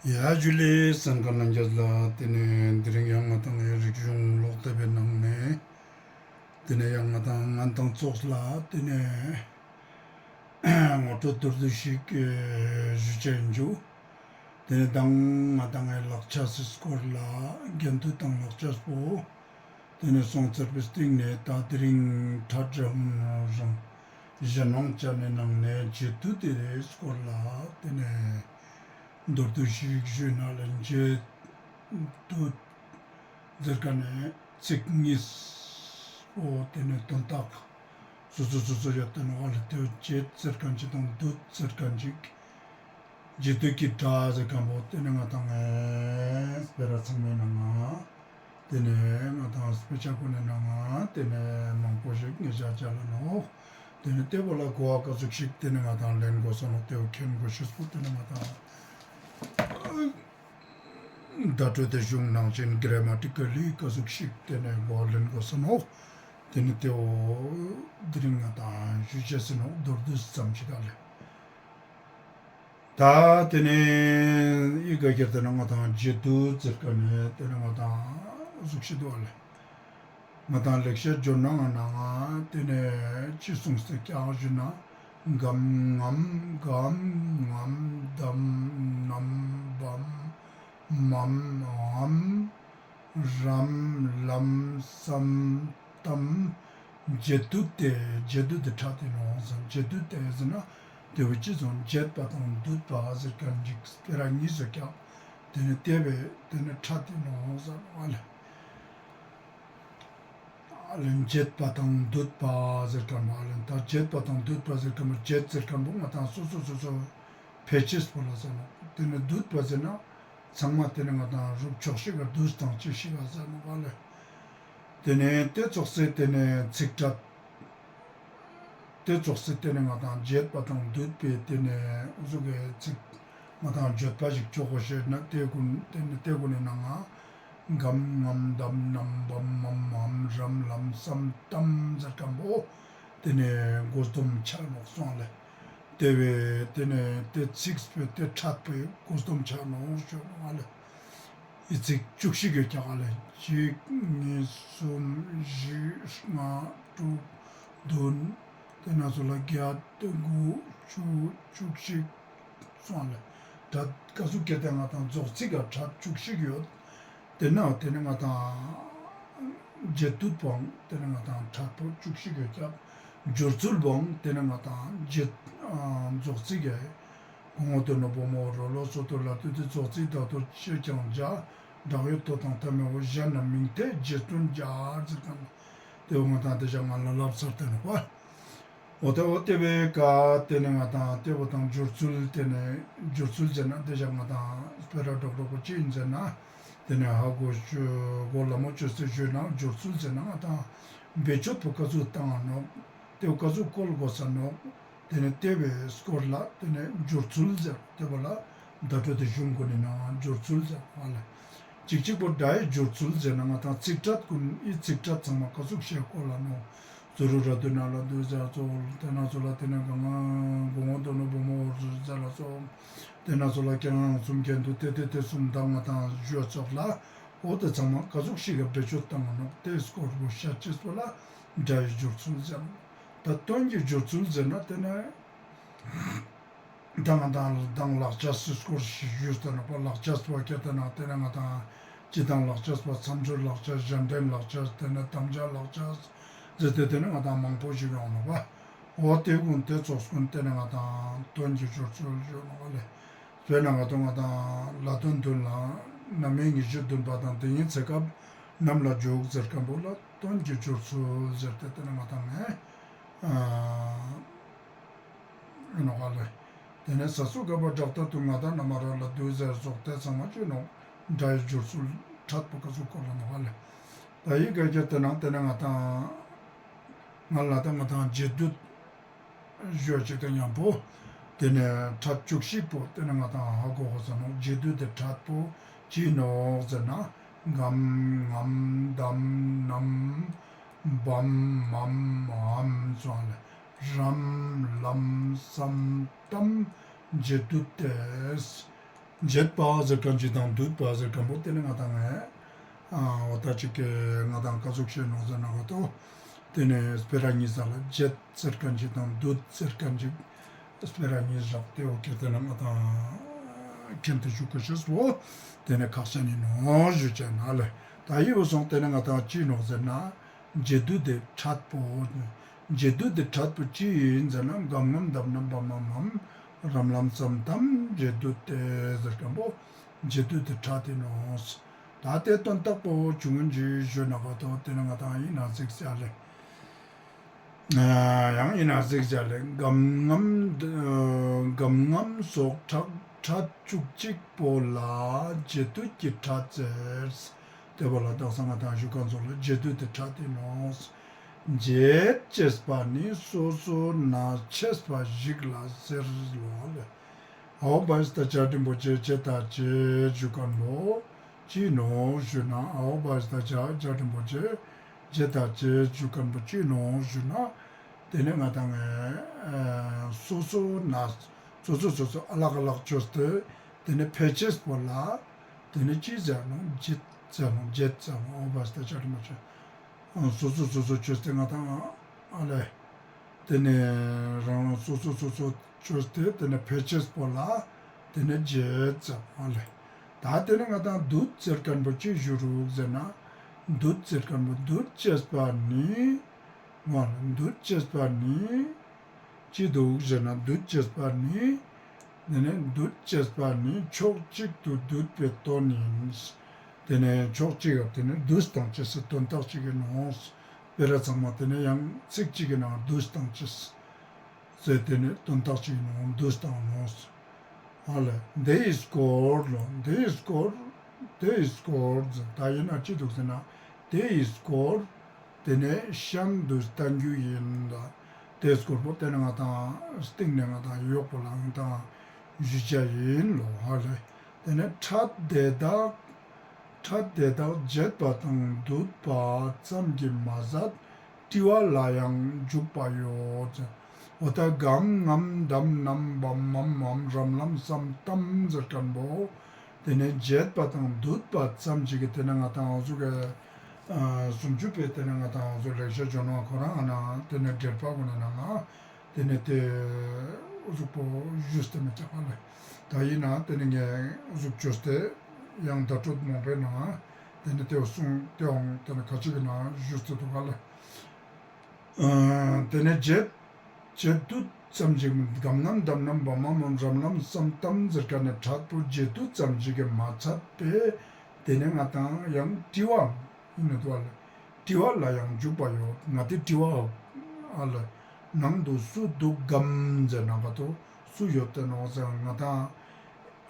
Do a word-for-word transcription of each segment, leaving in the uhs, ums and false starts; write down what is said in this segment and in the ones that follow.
ཡ་ཇུ་ལེ། གསན་མཁན་རྣམས་ལ་ཏེ་ནེ་དེ་རིང་ཡང་ང་དང་ངི་རིག་གཞུང་ཀློག་དེབ་པའི་ནང་ནེ་ཏེ་ནེ་ཡང་ང་དང་ང་དང་ཚོགས་ལ་ཏེ་ནེ་ངོ་སྤྲོད་མདོར་བསྡུས་ཤིག་ཞུ་ཅེས་ཨིན་ཇུ། ཏེ་ནེ་མདང་ང་དང་ངི་ལག་ཆས་སི་སྐོར་ལ་རྒྱན་དུ་དང་ལག་ཆས་པོ་ཏེ་ནེ་སོང་ཚར་བའི་སྟིང་ནེ་ད་དེ་རིང་ཕྲད་རང་རང་གཞན་དབང་ཅན་ནི་ནང་ནེ་འབྱེད་སྡུད་དེ་སྐོར་ལ་ཏེ་ནེ་མདོར་བསྡུས་ཤིག་ཞུས་ན་ལེ། འབྱེད་སྡུད་ཟེར་ཁན་ནི་ཚིག་གཉིས་པོ་ཏེ་ནེ་དོན་དག་སོ་སོ་སོ་སོ་ཡོད་དེ་ནོག་ལེ། ཏེ་འབྱེད་ཟེར་ཁན་ཅིག་དང་སྡུད་ཟེར་ཁན་ཅིག་འབྱེད་སྡུད་ཀྱི་སྒྲ་ཟེར་ཁན་པོ་ཏེ་ནེ་ང་དང་ངི་སྤེ་ར་ཚང་མའི་ནང་ང་ཏེ་ནེ་ང་དང་སྤེ་ཆ་གུན་ནི་ནང་ང་ཏེ་ནེ་མང་པོ་ཞིག་ངེ་ཅག་ཅ་ལ་ནོག། ཏེ་ནེ་ཏེ་བོ་ལ་གོ་བ་ཀ་ཟུག་ཞིག་ཏེ་ནེ་ང་དང་ལེན་གོས་ས་ནོག། ཏེ་བོ་མཁྱེན་གོས་ཤེས་པོ་ཏེ་ནེ་ང་དང་བརྡ་སྤྲོད་དེ་གཞུང་ནང་བཞིན་གྲ་མ་ཊི་ཀ་ལི་ཀ་ཟུག་ཞིག་ཏེ་ནེ་གོ་བ་ལེན་གོས་ས་ནོག། ཏེ་ནེ་ཏེ་བོ་དེ་རིང་ང་དང་ཞུ་ཅེས་ཨིན་ནོག། མདོར་བསྡུས་ཙམ་ཞིག་ཨ་ལེ། ད་ཏེ་ནེ་ཡི་གེ་ཁྱེར་ཏེ་ན་ང་དང་འབྱེད་སྡུད་ཟེར་ཁན་ནི་ཏེ་ནེ་ང་དང་ཟུག་ཤིག་འདུག་ཨ་ལེ། ང་དང་ལེགས་བཤད་ལྗོན་དབང་ནང་ང་ཏེ་ནེ་ཅི་གསུངས་ཏེ་ཀྱག་ཞུ་ན། གམ་ངམ་གམ་ངམ་དམ་ནམ་བམ་མམ་འམ་རམ་ལམ་སམ་ཏམ། འབྱེད་སྡུད་དེ་འབྱེད་སྡུད་དེ་ཕྲད་དེ་ནོག་ཟེར། འབྱེད་སྡུད་དེ་ཟེར་ན་ཏེ་བོ་ཅི་ཙམ་འབྱེད་པ་དང་སྡུད་པ་ཟེར་ཁན་ཅིག་སྤེ་ར་གཉིས་སུ་ཀྱག། ཏེ་ནེ་ཏེ་བོ་ཏེ་ནེ་ཕྲད་དེ་ནོག་ཟེར་བ་ལེ། ཨ་ལེ་འབྱེད་པ་དང་སྡུད་པ་ཟེར་ཁན་པོ་ཨ་ལེ། ད་འབྱེད་པ་དང་སྡུད་པ་ཟེར་ཁན་པོ་འབྱེད་ཟེར་ཁན་པོ་ང་དང་སོ་སོ་སོ་སོ་ཕལ་ཆེར་པོ་ལ་ཟེར་ནོག། ཏེ་ནེ་སྡུད་པ་ཟེར་ན་ཚང་མ་ཏེ་ནེ་ང་དང་རུབ་ཆོག་ཤེས་ག་བསྡུས་ཏང་ཅེས་ཤིག་ག་ཟེར་ནོག་ཨ་ལེ། ཏེ་ནེ་ཏེ་ཙོགས་སེ་ཏེ་ནེ་ཚིག་ཕྲད་ཏེ་ཙོགས་སེ་ཏེ་ནེ་ང་དང་འབྱེད་པ་དང་སྡུད་པའི་ཏེ་ནེ་འུ་ཟུག་གི་ཚིག་ང་དང་བརྗོད་པ་ཞིག་ཅོ་གོས་ཤེས་ན་ཏེ་གུན་ཏེ་ནེ་ཏེ་གུན་ནི་ནང་ང་གམ་ངམ་དམ་ནམ་བམ་མམ་འམ་རམ་ལམ་སམ་ཏམ་ཟེར་ཁན་པོ་ཏེ་ནེ་གོ་དོམ་ཆ་ནོག་སོང་ལེ། ཏེ་བོ་ཏེ་ནེ་ཏེ་ཚིག་པོའི་ཏེ་ཕྲད་པོའི་གོ་དོམ་ཆ་ནོག་ཞུ་ནོག་ཨ་ལེ། ཡི་ཚིག་བཅུ་གཅིག་ཡོད་ཀྱག་ཨ་ལེ། གཅིག་གཉིས་གསུམ་བཞི་ལྔ་དྲུག་བདུན། ཏེ་ནེ་ཚོ་ལ་བརྒྱད་དགུ་བཅུ་བཅུ་གཅིག་སོང་ལེ། ད་ཀ་ཟུག་ཁྱེར་ཏེ་ང་དང་རྫོགས་ཚིག་ག་ཕྲད་བཅུ་གཅིག་ཡོད། ཏེ་ནེ་ཏེ་ནེ་ང་དང་འབྱེད་སྡུད་པོའང་ཏེ་ནེ་ང་དང་ཕྲད་པོ་བཅུ་གཅིག་ཡོད་ཀྱག། སྦྱོར་ཚུལ་བོའང་ཏེ་ནེ་ང་དང་འབྱེད་ཨ་རྫོགས་ཚིག་གི་གོང་འོག་དོན་སྣོད་བུ་མོ་རོ་ལོ་སོ་ཏོ་ལ་ཏུ་ཏེ་ཙོགས་ཚིག་དག་ཏུ་ཕྱེད་ཀྱང་བརྒྱ། སྦྲགས་ཡོད་དོ་དང་ཐ་མའོ་གཞན་རྣམས་མིང་མཐའི་རྗེས་མཐུན་སྦྱར་ཟེར་ཁན་ཏེ་འོ་ང་དང་ཏེ་ཞག་ང་ལ་ལབ་ཚར་ཏེ་ནོག་པ། འོ་ཏེ་འོ་ཏེ་བོའི་ཀ་ཏེ་ནེ་ང་དང་ཏེ་བོ་དང་སྦྱོར་ཚུལ་ཏེ་ནེ་སྦྱོར་ཚུལ་ཟེར་ན་ཏེ་ཞག་ང་དང་སྤེ་ར་སྒྲོག་སྒྲོག་པོ་ཅི་ཨིན་ཟེར་ན་ཏེ་ནེ་ཧ་གོ་ཅོ་གོ་ལ་མོ་ཅོས་ཏེ་ཞུས་ན་སྦྱོར་ཚུལ་ཟེར་ན་ང་དང་བེད་སྤྱོད་པོ་ཀ་ཟུག་ཏང་ང་ནོག། ཏེ་བོ་ཀ་ཟུག་བཀོལ་གོས་ས་ནོག། ཏེ་ནེ་ཏེ་བོའི་སྐོར་ལ་ཏེ་ནེ་སྦྱོར་ཚུལ་ཟེར། ཏེ་བོ་ལ་བརྡ་སྤྲོད་དེ་གཞུང་གུན་ནི་ནང་ང་སྦྱོར་ཚུལ་ཟེར་བ་ལེ། ཅིག་ཅིག་པོ་སྒྲ་ཡི་སྦྱོར་ཚུལ་ཟེར་ན་ང་དང་ཚིག་ཕྲད་གུན་ཡི་ཚིག་ཕྲད་ཚང་མ་ཀ་ཟུག་ཤེས་སྐོར་ལ་ནོག། ཟུ་རུ་ར་དུ་ན་ལ་དུ་ཟེར་ཙོགས་ཏེ་ནེ་ཚོ་ལ་ཏེ་ནེ་གང་གོང་འོག་དོན་སྣོད་བུ་མོ་ཟེར་ལ་སོགས་ཏེ་ནེ་ཚོ་ལ་ཀྱང་གསུམ་གྱེན་དུ་ཏེ་ཏེ་ཏེ་གསུམ་དང་ང་དང་ཞུ་ཙོགས་ལ་འོ་ཏེ་ཚང་མ་ཀ་ཟུག་ཤེས་ག་བེད་སྤྱོད་ཏང་ང་ནོག། ཏེ་སྐོར་པོ་ཤད་ཅེས་པོ་ལ་སྒྲ་ཡི་སྦྱོར་ཚུལ་ཟེར། ད་དོན་གྱི་སྦྱོར་ཚུལ་ཟེར་ན་ཏེ་ནེ་དང་དང་དང་ལག་ཆས་སི་སྐོར་ཞིག་ཞུས་ཏེ་ནོག་པ། ལག་ཆས་པོ་ཁྱེར་ཏེ་ན་ཏེ་ནེ་ང་དང་སྤྱིར་བཏང་ལག་ཆས་པོ་མཚམས་སྦྱོར་ལག་ཆས་གཞན་དོན་ལག་ཆས་ཏེ་ནེ་དམ་བཅའ་ལག་ཆས་ཟེར་ཏེ་ཏེ་ནེ་ང་དང་མང་པོ་ཞིག་ཡོང་ནོག་པ། འོ་ཏེ་གུན་ཏེ་ཙོགས་གུན་ཏེ་ནེ་ང་དང་དོན་གྱི་སྦྱོར་ཚུལ་ཞུ་ནོག་པ་ལེ། དཔེར་ན་ང་དང་ང་དང་ལ་དོན་བདུན་ལ་རྣམ་དབྱེ་ཉི་ཤུ་བདུན་པ་དང་དེ་ཉིད་ཚེ་སྐབས་རྣམས་ལ་འཇུག་ཟེར་ཁན་པོ་ལ་དོན་གྱི་སྦྱོར་ཚུལ་ཟེར་ཏེ་ཏེ་ནེ་ང་དང་ངས་ཨ་ཨིན་ནོག་ལེ། ཏེ་ནེ་ས་སུ་ག་བ་བྲག་ཏ་ཏུ་ང་ད་ན་མ་ར་ལ་དུ་ཟེར་ཙོགས་ཏེ་ཚང་མ་ཅི་ནོག། སྒྲ་ཡི་སྦྱོར་ཚུལ་ཕྲད་པོ་ཀ་ཟུག་སྐོར་ལ་ནོག་ལེ། ད་ཡི་གེ་ཁྱེར་ཏེ་ན་ཏེ་ནེ་ང་དང་ང་ལ་ད་ང་དང་འབྱེད་སྡུད་ཞུ་ཅིག་དང་ཉམ་པོ་ཏེ་ནེ་ཕྲད་བཅུ་གཅིག་པོ་ཏེ་ནེ་ང་དང་ཧ་གོ་གོས་ས་ནོག། འབྱེད་སྡུད་དེ་ཕྲད་པོ་ཅི་ནོག་ཟེར་ན་གམ་ངམ་དམ་ནམ་བམ་མམ་འམ་སོང་ལེ། རམ་ལམ་སམ་ཏམ་འབྱེད་སྡུད་དེ། འབྱེད་པ་ཟེར་ཁན་ཅིག་དང་སྡུད་པ་ཟེར་ཁན་བོ་ཏེ་ནེ་ང་དང་ཨ་འོ་ད་ཅིག་གི་ང་དང་ཀ་ཟུག་ཤེས་ནོག་ཟེར་ན་ག་ཏོ། ཏེ་ནེ་སྤེ་ར་ཉིས་ཟ་ལ་འབྱེད་ཟེར་ཁན་ཅིག་དང་སྡུད་ཟེར་ཁན་ཅིག་སྤེ་ར་ཉིས་ཟ་ཏེ་འོ་ཁེ་ཏེ་ན་ང་དང་ཁེན་ཏེ་ཞུ་ཁན་ཅིག་བོ་ཏེ་ནེ་ཁག་ཅན་ཨིན་ནོག་ཞུ་ཅེས་ན་ལེ། ད་འི་བོ་སོང་ཏེ་ནེ་ང་དང་ཅི་ནོག་ཟེར་ན། འབྱེད་སྡུད་དེ་ཕྲད་པོ། འབྱེད་སྡུད་དེ་ཕྲད་པོ་ཅི་ཨིན་ཟེར་ན། གམ་ངམ་དམ་ནམ་བམ་མམ་མམ། རམ་ལམ་སམ་ཏམ་འབྱེད་སྡུད་དེ་ཟེར་ཁན་བོ་འབྱེད་སྡུད་དེ་ཕྲད་དེ་ནོག། ད་ཏེ་དོན་དག་པོ་ཅུང་ངན་ཅིག་ཞུ་ན་ག་ཏོ་ཏེ་ནེ་ང་དང་ཨིན་ན་གཟིགས་ཅ་ལེ། ཡང་ཨིན་ན་གཟིགས་ཅ་ལེ། གམ་ངམ་གམ་ངམ་སོགས་ཕྲད་ཕྲད་བཅུ་གཅིག་པོ་ལ་འབྱེད་སྡུད་ཀྱི་ཕྲད་ཟེར། ཏེ་བོ་ལ་དག་ས་ང་དང་ཞུ་ཁན་ཚོ་ལ་འབྱེད་སྡུད་དེ་ཕྲད་དེ་ནོག། འབྱེད་ཅེས་པ་ནི་སོ་སོ་ན་ཆེས་པ་ཞིག་ལ་ཟེར་རོ་ལེ། འོ་བ་ཡེས་ད་བྱ་འབྲིང་པོ་ཅེས་ཅེས་ད་ཅེས་ཞུ་ཁན་བོ་ཅི་ནོག་ཞུ་ན། འོ་བ་ཡེས་ད་བྱ་བྱ་འབྲིང་པོ་ཅེས་ཅེས་ད་ཅེས་ཞུ་ཁན་བོ་ཅི་ནོག་ཞུ་ན། ཏེ་ནེ་ང་དང་ཨ་སོ་སོ་ན་སོ་སོ་སོ་སོ་ཨ་ལག་ཨ་ལག་ཅོས་ཏེ་ཏེ་ནེ་ཕེ་ཅེས་པོ་ལ་ཏེ་ནེ་ཅི་ཟེར་ནོག། འབྱེད་ཟེར་ནོག། འབྱེད་ཟེར་ནོག། འོ་བ་ཡེས་ད་བྱ་འབྲིང་པོ་ཅེས། སོ་སོ་སོ་སོ་ཅོས་ཏེ་ང་དང་ཨ་ལེ། ཏེ་ནེ་རང་རང་སོ་སོ་སོ་སོ་ཅོས་ཏེ་ཏེ་ནེ་ཕེ་ཅེས་པོ་ལ་ཏེ་ནེ་འབྱེད་ཟེར་ཨ་ལེ། ད་ཏེ་ནེ་ང་དང་སྡུད་ཟེར་ཁན་བོ་ཅི་ཞུ་རུག་ཟེར་ན། སྡུད་ཟེར་ཁན་བོ་སྡུད་ཅེས་པ་ནི། འོ་སྡུད་ཅེས་པ་ནི། ཅི་འདུག་ཟེར་ན་སྡུད་ཅེས་པ་ནི། ཏེ་ནེ་སྡུད་ཅེས་པ་ནི་ཕྱོགས་གཅིག་ཏུ་སྡུད་པའི་དོན་ཡིན། ཏེ་ནེ་ཕྱོགས་གཅིག་ག་ཏེ་ནེ་སྡུད་བཏང་ཅེས་སི་དོན་དག་ཅིག་ཨིན་ནོག། སྤེ་ར་ཚང་མ་ཏེ་ནེ་ཡང་ཚིག་གཅིག་གི་ནང་སྡུད་བཏང་ཅེས་ཟེར་ཏེ་ནེ་དོན་དག་ཅིག་ཨིན་ནོག། སྡུད་བཏང་ནོག། ཨ་ལེ། དེའི་སྐོར་ལོ། དེའི་སྐོར། དེའི་སྐོར་ཟེར་ད་ཨིན་ན་ཅི་འདུག་ཟེར་ན། དེའི་སྐོར། ཏེ་ནེ་གཤམ་དུ་བསྟན་རྒྱུ་ཡིན་ལ། དེའི་སྐོར་པོ་ཏེ་ནེ་ང་དང་སྟིང་ནེ་ང་དང་ཡོག་པོ་ལ་ང་དང་ཞུ་ཅེས་ཡིན་ལོ། ཨ་ལེ། ཏེ་ནེ་ཕྲད་དེ་དག་ཕྲད་དེ་དག་འབྱེད་པ་དང་སྡུད་པ་ཙམ་གྱིས་མ་ཟད། དྲི་བ་ལ་ཡང་འཇུག་པ་ཡོད། འོ་ད་གམ་ངམ་དམ་ནམ་བམ་མམ་མམ་རམ་ལམ་སམ་ཏམ་ཟེར་ཁན་བོ། ཏེ་ནེ་འབྱེད་པ་དང་སྡུད་པ་ཙམ་ཞིག་གི་ཏེ་ནེ་ང་དང་འོ་ཟུག་གི་ཨ་སུམ་ཅུ་པའི་ཏེ་ནེ་ང་དང་འོ་ཟུག་ལེགས་བཤད་ལྗོན་དབང་ཁོ་རང་ཨ་ན་ཏེ་ནེ་འགྲེལ་པ་གུན་ནི་ནང་ང་ཏེ་ནེ་ཏེ་འོ་ཟུག་པོ་ཞུས་ཏེ་མི་ཆགས་པ་ལེ། ད་ཨིན་ན་ཏེ་ནེ་ངས་འོ་ཟུག་ཅོས་ཏེ་ཡང་བརྡ་སྤྲོད་མང་པོའི་ནང་ང་ཏེ་ནེ་ཏེ་བོ་གསུངས་ཏེ་འོང་ཏེ་ནེ་ཁ་ཅིག་གི་ནང་ང་ཞུས་ཏེ་འདུག་ག་ལེ། ཨ་ཏེ་ནེ་འབྱེད་འབྱེད་སྡུད་ཙམ་ཞིག་གམ་ངམ་དམ་ནམ་བམ་མམ་མམ་རམ་ལམ་སམ་ཏམ་ཟེར་ཁན་ནི་ཕྲད་པོ་འབྱེད་སྡུད་ཙམ་ཞིག་གི་མ་ཚད་པའི་ཏེ་ནེ་ང་དང་ཡང་དྲི་བ་ཨིན་ནོག་ལེ། དྲི་བ་ལ་ཡང་འཇུག་པ་ཡོད། ང་ཏེ་དྲི་བ་ཨ་ལེ་ནང་དུ་སུ་འདུག་གམ་ཟེར་ན་ག་ཏོ་སུ་ཡོད་དེ་ནོག་ཟེར་ང་དང་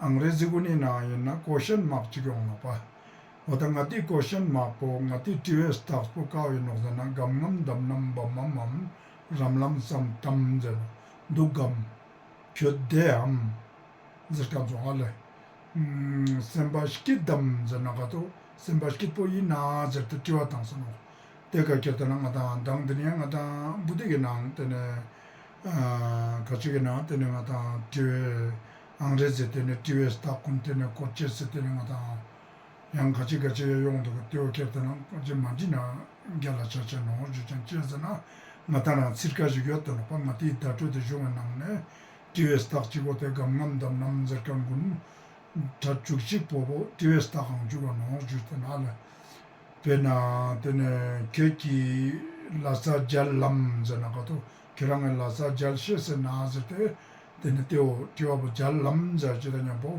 ཨང་རེ་ཟི་གུན་ནི་ནང་ང་ཨིན་ན་ཀོ་ཤན་མཱག་ཅིག་ཡོང་ནོག་པ། འོ་ད་ང་ཏེ་ཀོ་ཤན་མཱག་པོ་ང་ཏེ་དྲི་བའི་རྟགས་པོ་ཀ་བོ་ཨིན་ནོག་ཟེར་ན་གམ་ངམ་དམ་ནམ་བམ་མམ་མམ་རམ་ལམ་སམ་ཏམ་ཟེར་ནོག་འདུག་གམ། ཁྱོད་བདེའམ། ཟེར་ཁན་ཚོ་ཨ་ལེ། ཨུམ་སེམས་པ་སྐྱིད་དམ་ཟེར་ན་ག་ཏོ་སེམས་པ་སྐྱིད་པོ་ཨིན་ན་ཟེར་ཏེ་དྲི་བ་བཏང་ས་ནོག། ཏེ་ཀ་ཁྱེར་ཏེ་ན་ང་དང་མདང་ཏེ་ནེ་ཡང་ང་དང་བུ་དེ་གི་ནང་ཏེ་ནེ་ཨ་ཁ་ཅིག་གི་ནང་ཏེ་ནེ་ང་དང་དྲི་བའི་ཨང་རེ་ཟི་ཏེ་ནེ་དྲི་བའི་རྟགས་གུན་ཏེ་ནེ་ཀོ་ཅེས་སི་ཏེ་ནེ་ང་དང་ཡང་ཁ་ཅིག་ཁ་ཅིག་ཡོང་འདུག་ག་ཏེ་བོ་ཁྱེར་ཏེ་ན་ཁ་ཅིག་མ་འདྲི་ན་རྒྱལ་ལ་ཆ་ཆ་ནོག་ཞུ་ཅེས་ཅི་ཟེར་ན་ང་དང་རང་ཚིར་ཀ་ཞིག་ཡོད་དེ་ནོག་པ། ང་ཏེ་བརྡ་སྤྲོད་དེ་ཞུ་བའི་ནང་ནེ་དྲི་བའི་རྟགས་ཅིག་གོ་ཏེ་གམ་ངམ་དམ་ནམ་ཟེར་ཁན་གུན་ཕྲད་བཅུ་གཅིག་པོ་བོ་དྲི་བའི་རྟགས་ཨང་བཅུ་ག་ནོག་ཞུས་ཏེ་ན་ལེ། དཔེར་ན་ཏེ་ནེ་ཁྱེད་ཀྱིས་ལ་ས་མཇལ་ལམ་ཟེར་ན་ག་ཏོ་ཁྱེད་རང་ངི་ལ་ས་མཇལ་ཤེས་ཟེར་ན་ཟེར་ཏེ་ཏེ་ནེ་ཏེ་བོ་དྲི་བ་བོ་མཇལ་ལམ་ཟེར་ཅེས་དང་ཉམ་པོ་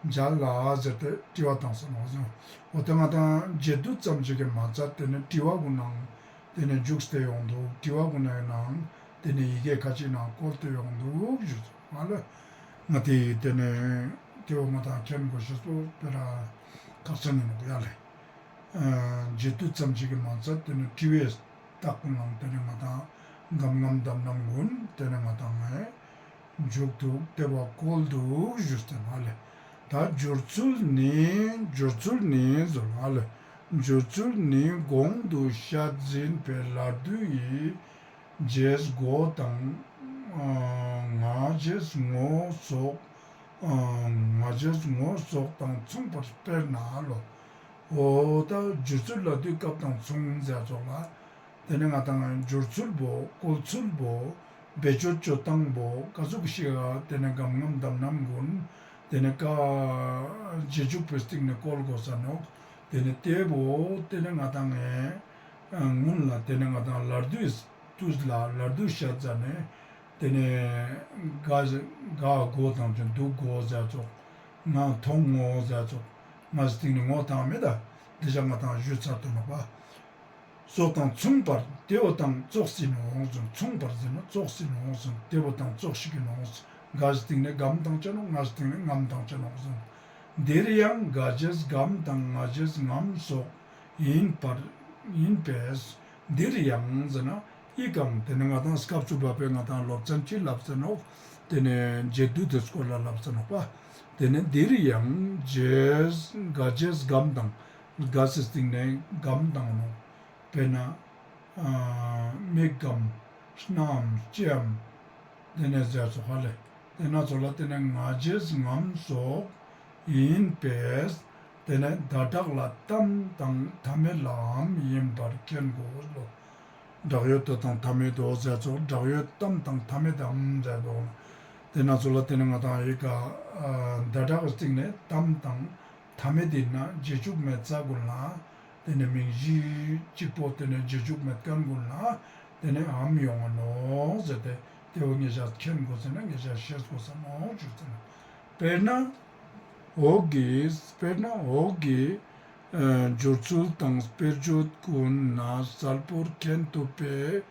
མཇལ་ལ་ཟེར་ཏེ་དྲི་བ་བཏང་ས་ནོག་ཟེར། འོ་ཏེ་ང་དང་འབྱེད་སྡུད་ཙམ་ཞིག་གི་མ་ཚད་ཏེ་ནེ་དྲི་བ་གུན་ནང་ཏེ་ནེ་འཇུག་སྟེ་ཡོང་འདུག། དྲི་བ་གུན་ནང་ཏེ་ནེ་ཡི་གེ་ཁ་ཅིག་ནང་བཀོལ་ཏེ་ཡོང་འདུག་ཞུ་ཙོགས་ཨ་ལེ། ང་ཏེ་ཏེ་ནེ་ཏེ་བོ་ང་དང་མཁྱེན་དགོས་ཤེས་པོ་སྤེ་ར་ཁག་ཅན་ཨིན་ནོག་ཡ་ལེ། ཨ་འབྱེད་སྡུད་ཙམ་ཞིག་གི་མ་ཚད་ཏེ་ནེ་དྲི་བའི་རྟགས་གུན་ནང་ཏེ་ནེ་ང་དང་གམ་ངམ་དམ་ནམ་གུན་ཏེ་ནེ་ང་དང་ངའི་འཇུག་འདུག་ཏེ་བོ་བཀོལ་འདུག་ཞུས་ཏེ་ན་ལེ། ད་སྦྱོར་ཚུལ་ནི་སྦྱོར་ཚུལ་ནི་ཟེར་ན་ལེ། སྦྱོར་ཚུལ་ནི་གོང་དུ་བཤད་ཟིན་པའི་ལ་བསྡུ་ཡི་རྗེས་འགོ་དང་ཨ་སྔ་རྗེས་ངོ་སོགས་ ང་རྒྱལ་ངོ་སོགས་དང་མཚུངས་པར་དཔེར་ན་ལོ། འོ་ད་སྦྱོར་ཚུལ་ལ་དུས་སྐབས་དང་མཚུངས་ཟེར་ཙོགས་ལ། དེ་ནས་ང་དང་སྦྱོར་ཚུལ་བོ་བཀོལ་ཚུལ་བོ་བེད་སྤྱོད་སྤྱོད་སྟངས་བོ་ཀ་ཟུག་ཤིག་ག་དེ་ནས་སྒམ་ངམ་དམ་ནམ་གུན་དེ་ནས་ཀ་རྗེས་འཇུག་པའི་སྟེང་ནས་བཀོལ་དགོས་ས་ནོག། དེ་ནས་དེ་བོ་དེ་ནས་ང་དང་ངས་སྔོན་ལ་དེ་ནས་ང་དང་ལར་དུས་དུས་ལ་ལར་དུས་བཤད་ཙ་ནས། དེ་ནས་ག་ག་གོ་དང་ཅུང་འདུག་གོ་ཟེར་ཙོགས། ང་མཐོང་ངོ་ཟེར་ཙོགས། ང་སྟེང་ནས་ངོ་དང་མེད་ད། འདི་ཅག་ང་དང་ཞུ་ཚར་དུ་ནོག་པ། སོགས་དང་མཚུངས་པར་དེ་བོ་དང་ཙོགས་ཤིག་ནོག་ཟེར། མཚུངས་པར་ཟེར་ན་ཙོགས་ཤིག་ནོག་ཟེར། དེ་བོ་དང་ཙོགས་ཤིག་གི་ནོག་ཟེར། ག་སྟེང་ནས་སྒམ་དང་ཅ་ནོག། ང་སྟེང་ནས་ངམ་དང་ཅ་ནོག་ཟེར། འདིར་ཡང་ག་རྗེས་སྒམ་དང་ང་རྗེས་ངམ་སོགས་ཡིན་པར་ཡིན་པས། འདིར་ཡང་ཟེར་ན་ཨི་ཀའང་དེ་ནས་ང་དང་སྐབས་སུ་བབ་པའི་ང་དང་སློབ་ཚན་ཅིག་ལབ་ས་ནོག། དེ་ནས་འབྱེད་སྡུད་དེ་སྐོར་ལ་ལབ་ས་ནོག་པ། དེ་ནས་འདིར་ཡང་རྗེས་ག་རྗེས་སྒམ་དང་ག་སི་སྟེང་ནས་སྒམ་དང་ནོག། དཔེར་ན་མིག་སྒམ། སྣའམ་ལྕེའམ། དེ་ནས་ཟེར་ཙོགས་ཧ་ལེ། དེ་ན་ཙོགས་ལ་དེ་ནས་ང་རྗེས་ངམ་སོགས་ཡིན་པས། དེ་ནས་ད་དྲག་ལ་གཏམ་དང་མཐའ་མེད་ལའམ་ཡིན་པར་མཁྱེན་དགོས་ལོ། དྲག་ཡོད་དོ་དང་མཐའ་མེད་དོ་ཟེར་ཙོགས། དྲག་ཡོད་གཏམ་དང་མཐའ་མེད་དམ་ཟེར་དོ། དེ་ན་ཙོགས་ལ་དེ་ནས་ང་དང་ཡི་ག་ད་དྲག་སྟེང་ནས་གཏམ་དང་མཐའ་མེད་དེ་ན་རྗེས་འཇུག་མེད་ས་གུན་ལ། དེ་ནས་མིང་གཞི་གཅིག་པོ་དེ་ནས་རྗེས་འཇུག་མེད་མཁན་གུན་ལ་དེ་ནས་འམ་ཡོང་ང་ནོག་ཟེར་ཏེ། དེ་བོ་ངེད་ཅག་མཁྱེན་དགོས་ཟེར་ན་ངེད་ཅག་ཤེས་དགོས་ས་ནོག་ཞུ་ཟེར་ན། དཔེར་ན་འོག་གི་དཔེར་ན་འོག་གི་སྦྱོར་ཚུལ་དང་དཔེར་བརྗོད་གུན་ན་གསལ་པོར་མཁྱེན་ཐུབ་པའི་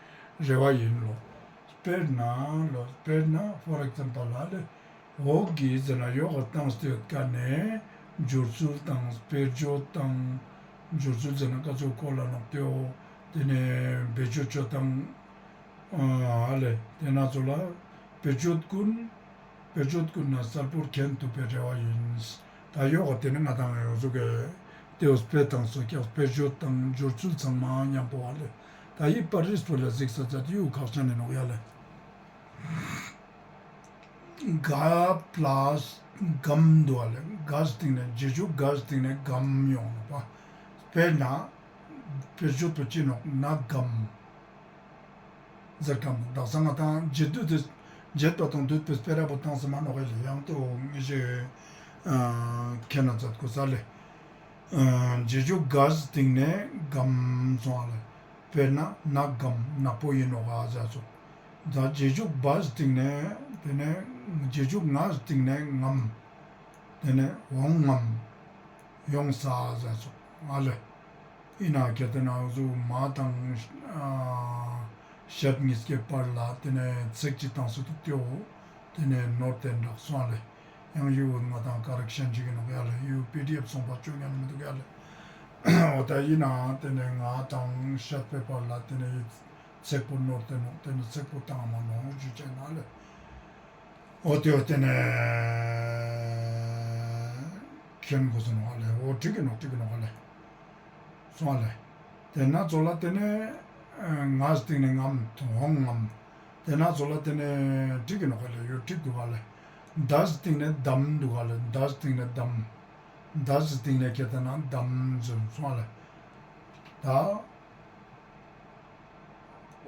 རེ་བ་ཡིན་ལོ། དཔེར་ན་ལོ། དཔེར་ན་for example ལ་ལེ། འོག་གི་ཟེར་ན་ཡོག་ག་བཏང་སྟེ་ཡོད་ཀ་ནས་སྦྱོར་ཚུལ་དང་དཔེར་བརྗོད་དང་། སྦྱོར་ཚུལ་ཟེར་ན་ཀ་ཙོགས་གོ་ལ་ནོག་ཏེའོ། དེ་ནས་བེད་སྤྱོད་སྤྱོད་སྟངས། ཨ་ལེ། དེ་ན་ཙོགས་ལ་བེད་སྤྱོད་གུན། བེད་སྤྱོད་གུན་ན་གསལ་པོར་མཁྱེན་ཐུབ་པའི་རེ་བ་ཡིན། ད་ཡོག་ག་དེ་ནི་ང་དང་ཡོག་ཟུག་གི་ཏེའོ་དཔེ་དང་སོ་ཀྱག་དཔེར་བརྗོད་དང་སྦྱོར་ཚུལ་ཚང་མ་མཉམ་པོ་ཨ་ལེ། ད་ཡི་པར་རིས་པོ་ལ་གཟིགས་ས་ཙ་ཏེའོ་ཁག་ཅན་ནི་ནོག་ཡ་ལེ། ག་པླས་སྒམ་འདུག་ཨ་ལེ། ག་སྟེང་ནས་རྗེས་འཇུག་ག་སྟེང་ནས་སྒམ་ཡོང་ནོག་པ། དཔེར་ན་བེད་སྤྱོད་པོ་ཅི་ནོག་ན་སྒམ་ཟེར་ཁན་བོ། དག་ས་ང་དང་འབྱེད་སྡུད་དེ་འབྱེད་པ་དང་སྡུད་པའི་སྤེ་ར་བོ་བཏང་ས་མ་ནོག་ཨ་ལེ། ཡང་ཏེའོ་ངེས་ཤེས་ཁྱེད་ན་མཛད་དགོས་ས་ལེ། རྗེས་འཇུག་ག་སྟེང་ནས་སྒམ་སོང་ཨ་ལེ། དཔེར་ན་ན་སྒམ་ནག་པོ་ཡིན་ནོག་ག་ཟེར་ཙོགས། ད་རྗེས་འཇུག་བ་སྟེང་ནས་དེ་ནས་རྗེས་འཇུག་ང་སྟེང་ནས་ངམ། དེ་ནས་འོང་ངམ། ཡོང་ས་ཟེར་ཙོགས་ཨ་ལེ། ཨིན་ན་ཁྱེད་དེ་ན་འུ་ཟུག་མ་དང་ཤད་གཉིས་ཀའི་བར་ལ་དེ་ནས་ཚེག་ཅིག་བཏང་སུ་དུག་ཏེའོ། དེ་ནས་ནོར་ཏེ་འདྲག་སོང་ཨ་ལེ། ཡང་ཡུ་ང་དང་ཀ་རེག་ཤན་ཅིག་ཨིན་ནོག་ཡ་ལེ། ཡུ་པི་ཌི་ཨེཕ་སོང་པ་ཅོ་ཉན་མི་དུག་ཡ་ལེ། འོ་ད་ཨིན་ན་དེ་ནས་ང་དང་ཤད་པའི་བར་ལ་དེ་ནས་ཚེག་པོ་ནོར་ཏེ་ནོག། དེ་ནས་ཚེག་པོ་བཏང་མ་ནོག་ཞུ་ཅེ་ན་ལེ། འོ་ཏེའོ་དེ་ནས་མཁྱེན་དགོས་ས་ནོག་ཨ་ལེ། འོ་འགྲིག་གི་ནོག་འགྲིག་གི་ནོག་ཨ་ལེ། སོང་ཨ་ལེ། དེ་ན་ཙོགས་ལ་དེ་ནས་ང་སྟེང་ནས་ངམ་འོང་ངམ། དེ་ན་ཙོགས་ལ་དེ་ནས་འགྲིག་གི་ནོག་ཨ་ལེ། ཡོ་འགྲིག་དུག་ག་ལེ། ད་སྟེང་ནས་དམ་དུག་ག་ལེ། ད་སྟེང་ནས་དམ། ད་སྟེང་ནས་ཁྱེད་དེ་ན་དམ་ཟེར་སོང་ཨ་ལེ། ད་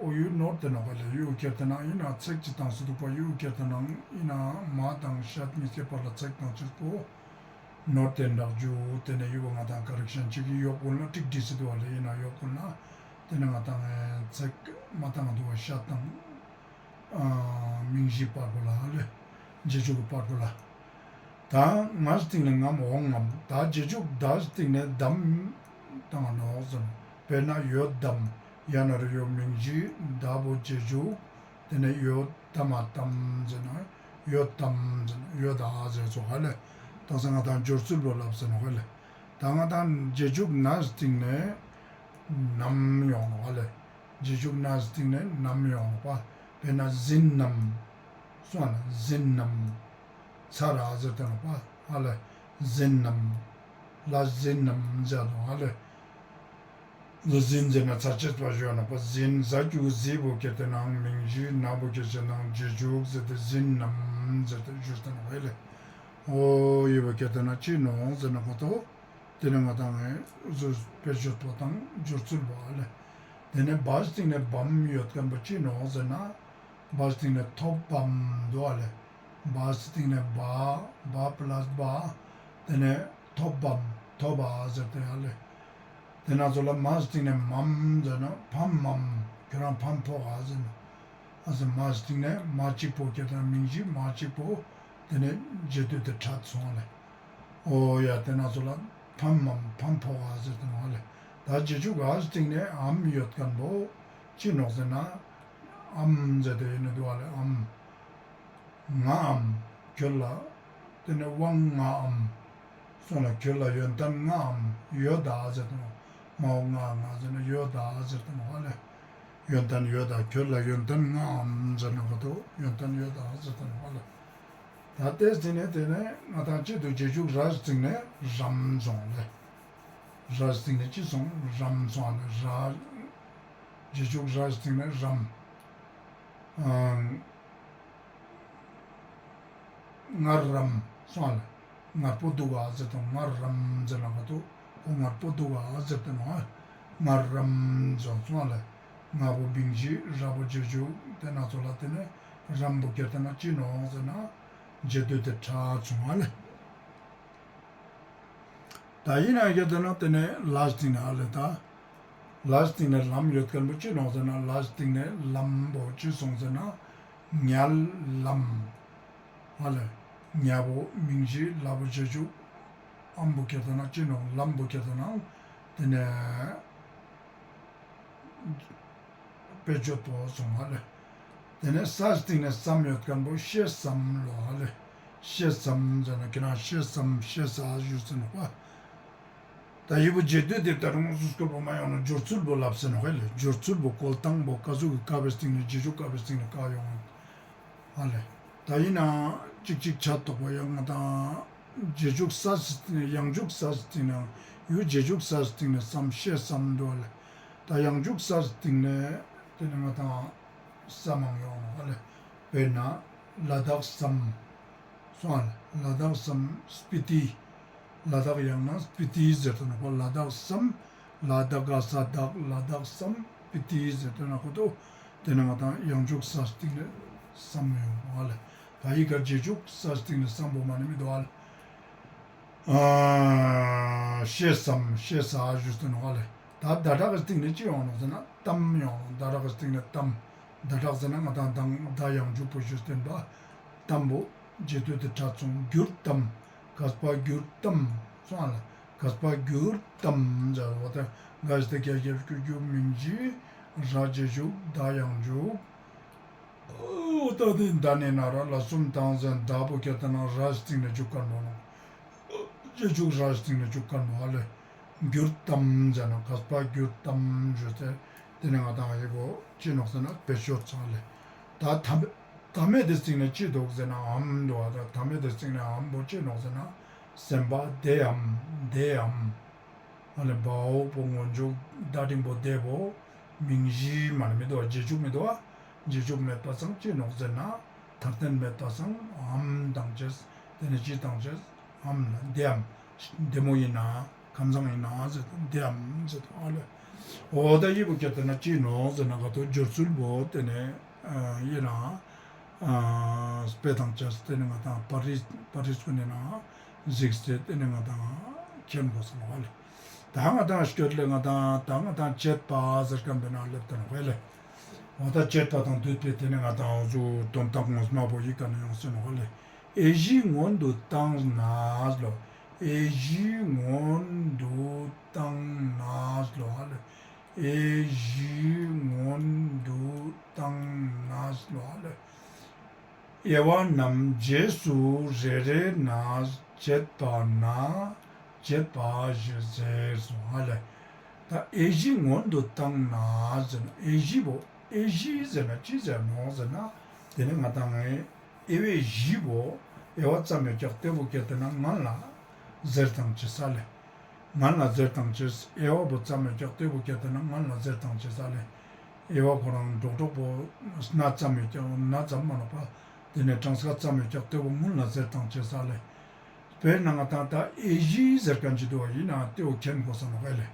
འོ་ཡུ་ནོར་ཏེ་ནོག་ག་ལེ། ཡུ་ཁྱེར་ཏེ་ན་ཨིན་ན་ཚེག་ཅིག་བཏང་སུ་དུག་པ། ཡུ་ཁྱེར་ཏེ་ན་ཨིན་ན་མ་དང་ཤད་གཉིས་ཀའི་བར་ལ་ཚེག་བཏང་ཅེས་པོ་ནོར་ཏེ་འདྲག་ཞུ། དེ་ནས་ཡུ་བོ་ང་དང་ཀ་རེག་ཤན་ཅིག་ཡོག་གུན་ལ་ཏིག་བྲིས་སེ་དུག་པ་ལེ། ཨིན་ན་ཡོག་གུན་ལ་དེ་ནས་ང་དང་ཚེག་མ་བཏང་དུག་པ་ཤད་དང་མིང་གཞིའི་བར་པོ་ལ་ལེ། རྗེས་འཇུག་གི་བར་པོ་ལ། ད་ང་སྟེང་ནས་ངམ་འོང་ངམ། ད་རྗེས་འཇུག་ད་སྟེང་ནས་དམ་བཏང་ནོག་ཟེར། དཔེར་ན་ཡོད་དམ། ཡང་ན་རེ་ཡོད་མིང་གཞི་ད་བོ་རྗེས་འཇུག་དེ་ནས་ཡོད་དམ་དམ་ཟེར་ན་ཡོད་དམ་ཟེར་ན་ཡོད་ད་ཟེར་ཙོགས་ཧ་ལེ། ད་ས་ང་དང་སྦྱོར་ཚུལ་བོ་ལབ་ཟེར་ནོག་ཧ་ལེ། ད་ང་དང་རྗེས་འཇུག་ན་སྟེང་ནས་ནམ་ཡོང་ནོག་ཧ་ལེ། རྗེས་འཇུག་ན་སྟེང་ནས་ནམ་ཡོང་ནོག་པ། དཔེར་ན་ཟིན་ནམ། སོང་ན་ཟིན་ནམ། ཚར་ར་ཟེར་ཏེ་ནོག་པ། ཧ་ལེ། ཟིན་ནམ། ལ་ཟིན་ནམ་ཟེར་དོ་ཧ་ལེ། ལ་ཟིན་ཟེར་ན་ཚར་ཅེས་པ་ཞུ་ནོག་པ། ཟིན་ཟ་ཀྱུ་ཟི་བོ་ཁྱེར་ཏེ་ན་མིང་གཞི། ན་བོ་ཁྱེར་ཏེ་ན་རྗེས་འཇུག་ཟེར་ཏེ་ཟིན་ནམ་ཟེར་ཏེ་ཞུ་ཏེ་ནོག་ཧ་ལེ། འོ་ཡི་བོ་ཁྱེར་ཏེ་ན་ཅི་ནོག་ཟེར་ན་ག་ཏོ། ཏེ་ནེ་ང་དང་ངི་བཟོ་དཔེ་བརྗོད་པོ་དང་སྦྱོར་ཚུལ་བོ་ཨ་ལེ། ཏེ་ནེ་བ་སྟིང་ནེ་བམ་ཡོད་ཁན་བོ་ཅི་ནོག་ཟེར་ན། བ་སྟིང་ནེ་ཐོབ་བམ་དུག་ཨ་ལེ། བ་སྟིང་ནེ་བ། བ་པ་ལས་བ། ཏེ་ནེ་ཐོབ་བམ། ཐོབ་བ་ཟེར་ཏེ་ཨ་ལེ། ཏེ་ན་ཚོ་ལ་མ་སྟིང་ནེ་མམ་ཟེར་ན་ཕམ་མམ། ཁྱོ་རང་ཕམ་ཕོག་ག་ཟེར་ན། ཨ་ཟེར་མ་སྟིང་ནེ་མ་གཅིག་པོ་ཁྱེར་ཏེ་ན་མིང་གཞི་མ་གཅིག་པོ། ཏེ་ནེ་རྗེས་ཟློས་ཏེ་ཕྲད་སོང་ཨ་ལེ། འོ་ཡ་ཏེ་ན་ཚོ་ལ་ཕམ་མམ་ཕམ་ཕོག་ག་ཟེར་ཏེ་ནོག་ཨ་ལེ། ད་རྗེས་འཇུག་འ་སྟིང་ནེ་འམ་ཡོད་ཁན་བོ་ཅི་ནོག་ཟེར་ན། འམ་ཟེར་ཏེ་ཡོད་ནི་དུག་ཨ་ལེ་འམ། ངའམ། ཁྱོད་ལ། ཏེ་ནེ་དབང་ངའམ། སོང་ལ་ཁྱོད་ལ་ཡོན་ཏན་ངའམ་ཡོད་ད་ཟེར་ཏེ་ནོག་མའོ་ང་ང་ཟེར་ན་ཡོད་ད་ཟེར་ཏེ་ནོག་ཨ་ལེ། ཡོན་ཏན་ཡོད་ད། ཁྱོད་ལ་ཡོན་ཏན་ངའམ་ཟེར་ན་ག་ཏོ་ཡོན་ཏན་ཡོད་ད་ཟེར་ཏེ་ནོག་ཨ་ལེ། ད་ཏེ་སྟིང་ནེ་ཏེ་ནེ་ང་དང་ཅི་དུག་རྗེས་འཇུག་ར་སྟིང་ནེ་རམ་སོང་ལེ། ར་སྟིང་ནེ་ཅི་སོང་རམ་སོང་ཨ་ལེ། ར། རྗེས་འཇུག་ར་སྟིང་ནེ་རམ། ཨ། ངར་རམ་སོང་ལེ། ངར་པོ་དུག་ག་ཟེར་ཏེ་ངར་རམ་ཟེར་ན་ག་ཏོ། ཁོ་ངར་པོ་དུག་ག་ཟེར་ཏེ་ནོག་ངར་རམ་ཟེར་སོང་ལེ། ང་བོ་མིང་གཞི་ར་བོ་རྗེས་འཇུག་ཏེ་ན་ཚོ་ལ་ཏེ་ནེ་རམ་བོ་ཁྱེར་ཏེ་ན་ཅི་ནོག་ཟེར་ན། རྗེས་ཟློས་ཏེ་ཕྲད་སོང་ཨ་ལེ། ད་ཨིན་ན་ཡོད་ཏེ་ན་ཏེ་ནེ་ལ་སྟིང་ནེ་ཨ་ལེ་ད། ལ་སྟིང་ནེ་ལམ་ཡོད་ཁན་བོ་ཅི་ནོག་ཟེར་ན་ལ་སྟིང་ནེ་ལམ་བོ་ཅི་སོང་ཟེར་ན། ཉ་ལམ། ཨ་ལེ། ཉ་བོ་མིང་གཞི་ལ་བོ་རྗེས་འཇུག་འམ་བོ་ཁྱེར་ཏེ་ན་ཅི་ནོག་ལམ་བོ་ཁྱེར་ཏེ་ན། ཏེ་ནེ། དཔེ་བརྗོད་པོ་སོང་ཨ་ལེ། ཏེ་ནེ་ས་སྟིང་ནེ་སམ་ཡོད་ཁན་བོ་ཤེས་སམ་ལོ་ཨ་ལེ། ཤེས་སམ་ཟེར་ན་ཁྱེད་རང་ཤེས་སམ་ཤེས་ས་ཞུས་ཟེར་ནོག་པ། ད་ཡི་བོ་རྗེས་ཟློས་ཏེ་ད་རུང་སུ་སྐོར་པོ་མ་ཡོང་ན་སྦྱོར་ཚུལ་བོ་ལབ་ཟེར་ནོག་ཨ་ལེ། སྦྱོར་ཚུལ་བོ་བཀོལ་སྟངས་བོ་ཀ་ཟུག་གི་ཀ་བོའི་སྟིང་ནེ་རྗེས་འཇུག་ཀ་བོའི་སྟིང་ནེ་ཀ་ཡོང་ཨ་ལེ། ད་ཨིན་ན་ཅིག་ཅིག་ཆ་ཏོག་པོ་ཡང་ང་དང་རྗེས་འཇུག་ས་སྟིང་ནེ་ཡང་འཇུག་ས་སྟིང་ནེ་ཡུ་རྗེས་འཇུག་ས་སྟིང་ནེ་སམ་ཤེས་སམ་དུག་ཨ་ལེ། ད་ཡང་འཇུག་ས་སྟིང་ནེ་ཏེ་ནེ་ང་དང་ས་མང་ཡོང་ནོག་ཨ་ལེ། དཔེར་ན་ལ་དྭགས་སམ། སོང་ཨ་ལེ། ལ་དྭགས་སམ་སྤི་ཏི། ལ་དྭགས་ཡང་ན་སྤི་ཏི་ཟེར་ཏེ་ནོག་པ། ལ་དྭགས་སམ། ལ་དྭགས་ས་དྭགས་ལ་དྭགས་སམ་སྤི་ཏི་ཟེར་ཏེ་ནོག་ག་ཏོ། ཏེ་ནེ་ང་དང་ཡང་འཇུག་ས་སྟིང་ནེ་སམ་ཡོང་ནོག་ཨ་ལེ། ད་ཡི་ག་རྗེས་འཇུག་ས་སྟིང་ནེ་སམ་བོ་མ་ནེ་མི་དུག་ཨ་ལེ། ཨ། ཤེས་སམ་ཤེས་ས་ཞུས་ཏེ་ནོག་ཨ་ལེ། ད་ད་དྲག་གི་སྟིང་ནེ་ཅི་ཡོང་ནོག་ཟེར་ན་ཏམ་ཡོང་ནོག་ད་དྲག་གི་སྟིང་ནེ་ཏམ། ད་དྲག་ཟེར་ན་ང་དང་དང་ད་ཡང་འཇུག་པོ་ཞུས་ཏེ་ཨིན་པ། ཏམ་བོ་རྗེས་ཟློས་ཏེ་ཕྲད་སོང་། གྱུར་ཏམ། ག་ས་པ་གྱུར་ཏམ་སོང་ཨ་ལེ། ག་ས་པ་གྱུར་ཏམ་ཟེར་བ་ད་ག་ཞིག་ད་གྱ་གྱུར་གྱུར་མིང་གཞི་ར་རྗེས་འཇུག་ད་ཡང་འཇུག་འོ་ད་དེ་ད་ནེ་ན་ར་ལ་གསུམ་དང་ཟེར་ད་བོ་ཁྱེར་ཏེ་ན་ར་སྟིང་ནེ་འཇུག་ཁན་བོ་ནོག་རྗེས་འཇུག་ར་སྟིང་ནེ་འཇུག་ཁན་བོ་ཨ་ལེ། གྱུར་ཏམ་ཟེར་ན་ག་ས་པ་གྱུར་ཏམ་ཞུས་ཏེ། ཏེ་ནེ་ང་དང་ཡི་བོ་ཅི་ནོག་ཟེར་ན་དཔེ་ཤོད་ཚང་ལེ། ད་ཐ་མེད་དེ་སྟིང་ནེ་ཅི་དུག་ཟེར་ན་འམ་དུག་ཨ། ད་ཐ་མེད་དེ་སྟིང་ནེ་འམ་བོ་ཅི་ནོག་ཟེར་ན་སེམས་པ་བདེའམ་བདེའམ། ཨ་ལེ་བའོ་བོ་སྔོན་འཇུག་ད་འགྲེང་བུ་བདེ་བོ་མིང་གཞི་མ་ནེ་མི་དུག་ཨ། རྗེས་འཇུག་མི་དུག་ཨ། རྗེས་འཇུག་མེད་པ་སང་ཅི་ནོག་ཟེར་ན་མཐར་ཐན་མེད་པ་སང་འམ་དང་ཅེས། ཏེ་ནེ་ཅི་དང་ཅེས་འམ་ལ་བདེའམ། བདེ་མོ་ཨིན་ན་ཁམས་བཟང་ཨིན་ན་ཟེར་ཏེ་བདེའམ་ཟེར་ཏེ་ཨ་ལེ། འོ་ད་ཡི་བོ་ཁྱེར་ཏེ་ན་ཅི་ནོག་ཟེར་ན་ག་ཏོ་སྦྱོར་ཚུལ་བོ་ཏེ་ནེ་ཨ་ཡི་ན་ཨ་དཔེ་དང་ཅེས་ཏེ་ནེ་ང་དང་པར་རིས་པར་རིས་པོ་ནེ་ན་གཟིགས་ཏེ་ཏེ་ནེ་ང་དང་མཁྱེན་དགོས་ས་ནོག་ཨ་ལེ། ད་ང་དང་སྐྱོད་ལེ་ང་དང་ད་ང་དང་བྱེད་པ་ཟེར་ཁན་བོའི་ནང་ང་སླེབས་ཏེ་ནོག་ཨ་ལེ། འོ་ད་བྱེད་པ་དང་བསྡུས་པའི་ཏེ་ནེ་ང་དང་འོ་ཟུག་དོན་དག་ངོ་མ་བོ་ཡི་ག་ནེ་ཡོང་ས་ནོག་ཨ་ལེ། དབྱེ་གཞི་སྔོན་དུ་བཏང་ནས་ལོ། དབྱེ་གཞི་སྔོན་དུ་བཏང་ནས་ལོ་ཨ་ལེ། དབྱེ་གཞི་སྔོན་དུ་བཏང་ནས་ལོ་ཨ་ལེ། དབྱེ་བ་རྣམས་རྗེས་སུ་རེ་རེ་ནས་བྱེད་པ་ན་བྱེད་པ་ཞེས་ཟེར་སོང་ཨ་ལེ། ད་དབྱེ་གཞི་སྔོན་དུ་བཏང་ནས་ཟེར་ན་དབྱེ་གཞི་བོ་དབྱེ་གཞི་ཟེར་ན་ཅི་ཟེར་ནོག་ཟེར་ན་ཏེ་ནེ་ང་དང་ངི་དབྱེ་བའི་གཞི་བོ་དབྱེ་བ་ཙམ་ཡོད་ཀྱག་ཏེ་བོ་ཁྱེར་ཏེ་ན་ངན་ལ་ཟེར་ཏང་ཅེས་ལེ། ངན་ལ་ཟེར་ཏང་ཅེས་དབྱེ་བ་བོ་ཙམ་ཡོད་ཀྱག་ཏེ་བོ་ཁྱེར་ཏེ་ན་ངན་ལ་ཟེར་ཏང་ཅེས་ལེ། དབྱེ་བ་ཁོ་རང་འགྲོགས་འགྲོགས་པོ་སྣ་ཙམ་ཡོད་ཀྱག་སྣ་ཙམ་མ་ནོག་པ། ཏེ་ནེ་གྲངས་ཀ་ཙམ་ཡོད་ཀྱག་ཏེ་བོ་ངན་ལ་ཟེར་ཏང་ཅེས་ལེ། དཔེར་ན་ང་ཏང་ད་ཨེ་ཞི་ཟེར་ཁན་ཅིག་དུག་པ་ཨིན་ན་ཏེའོ་ཁྱེན་གོས་ས་ནོག་ཨ་ལེ།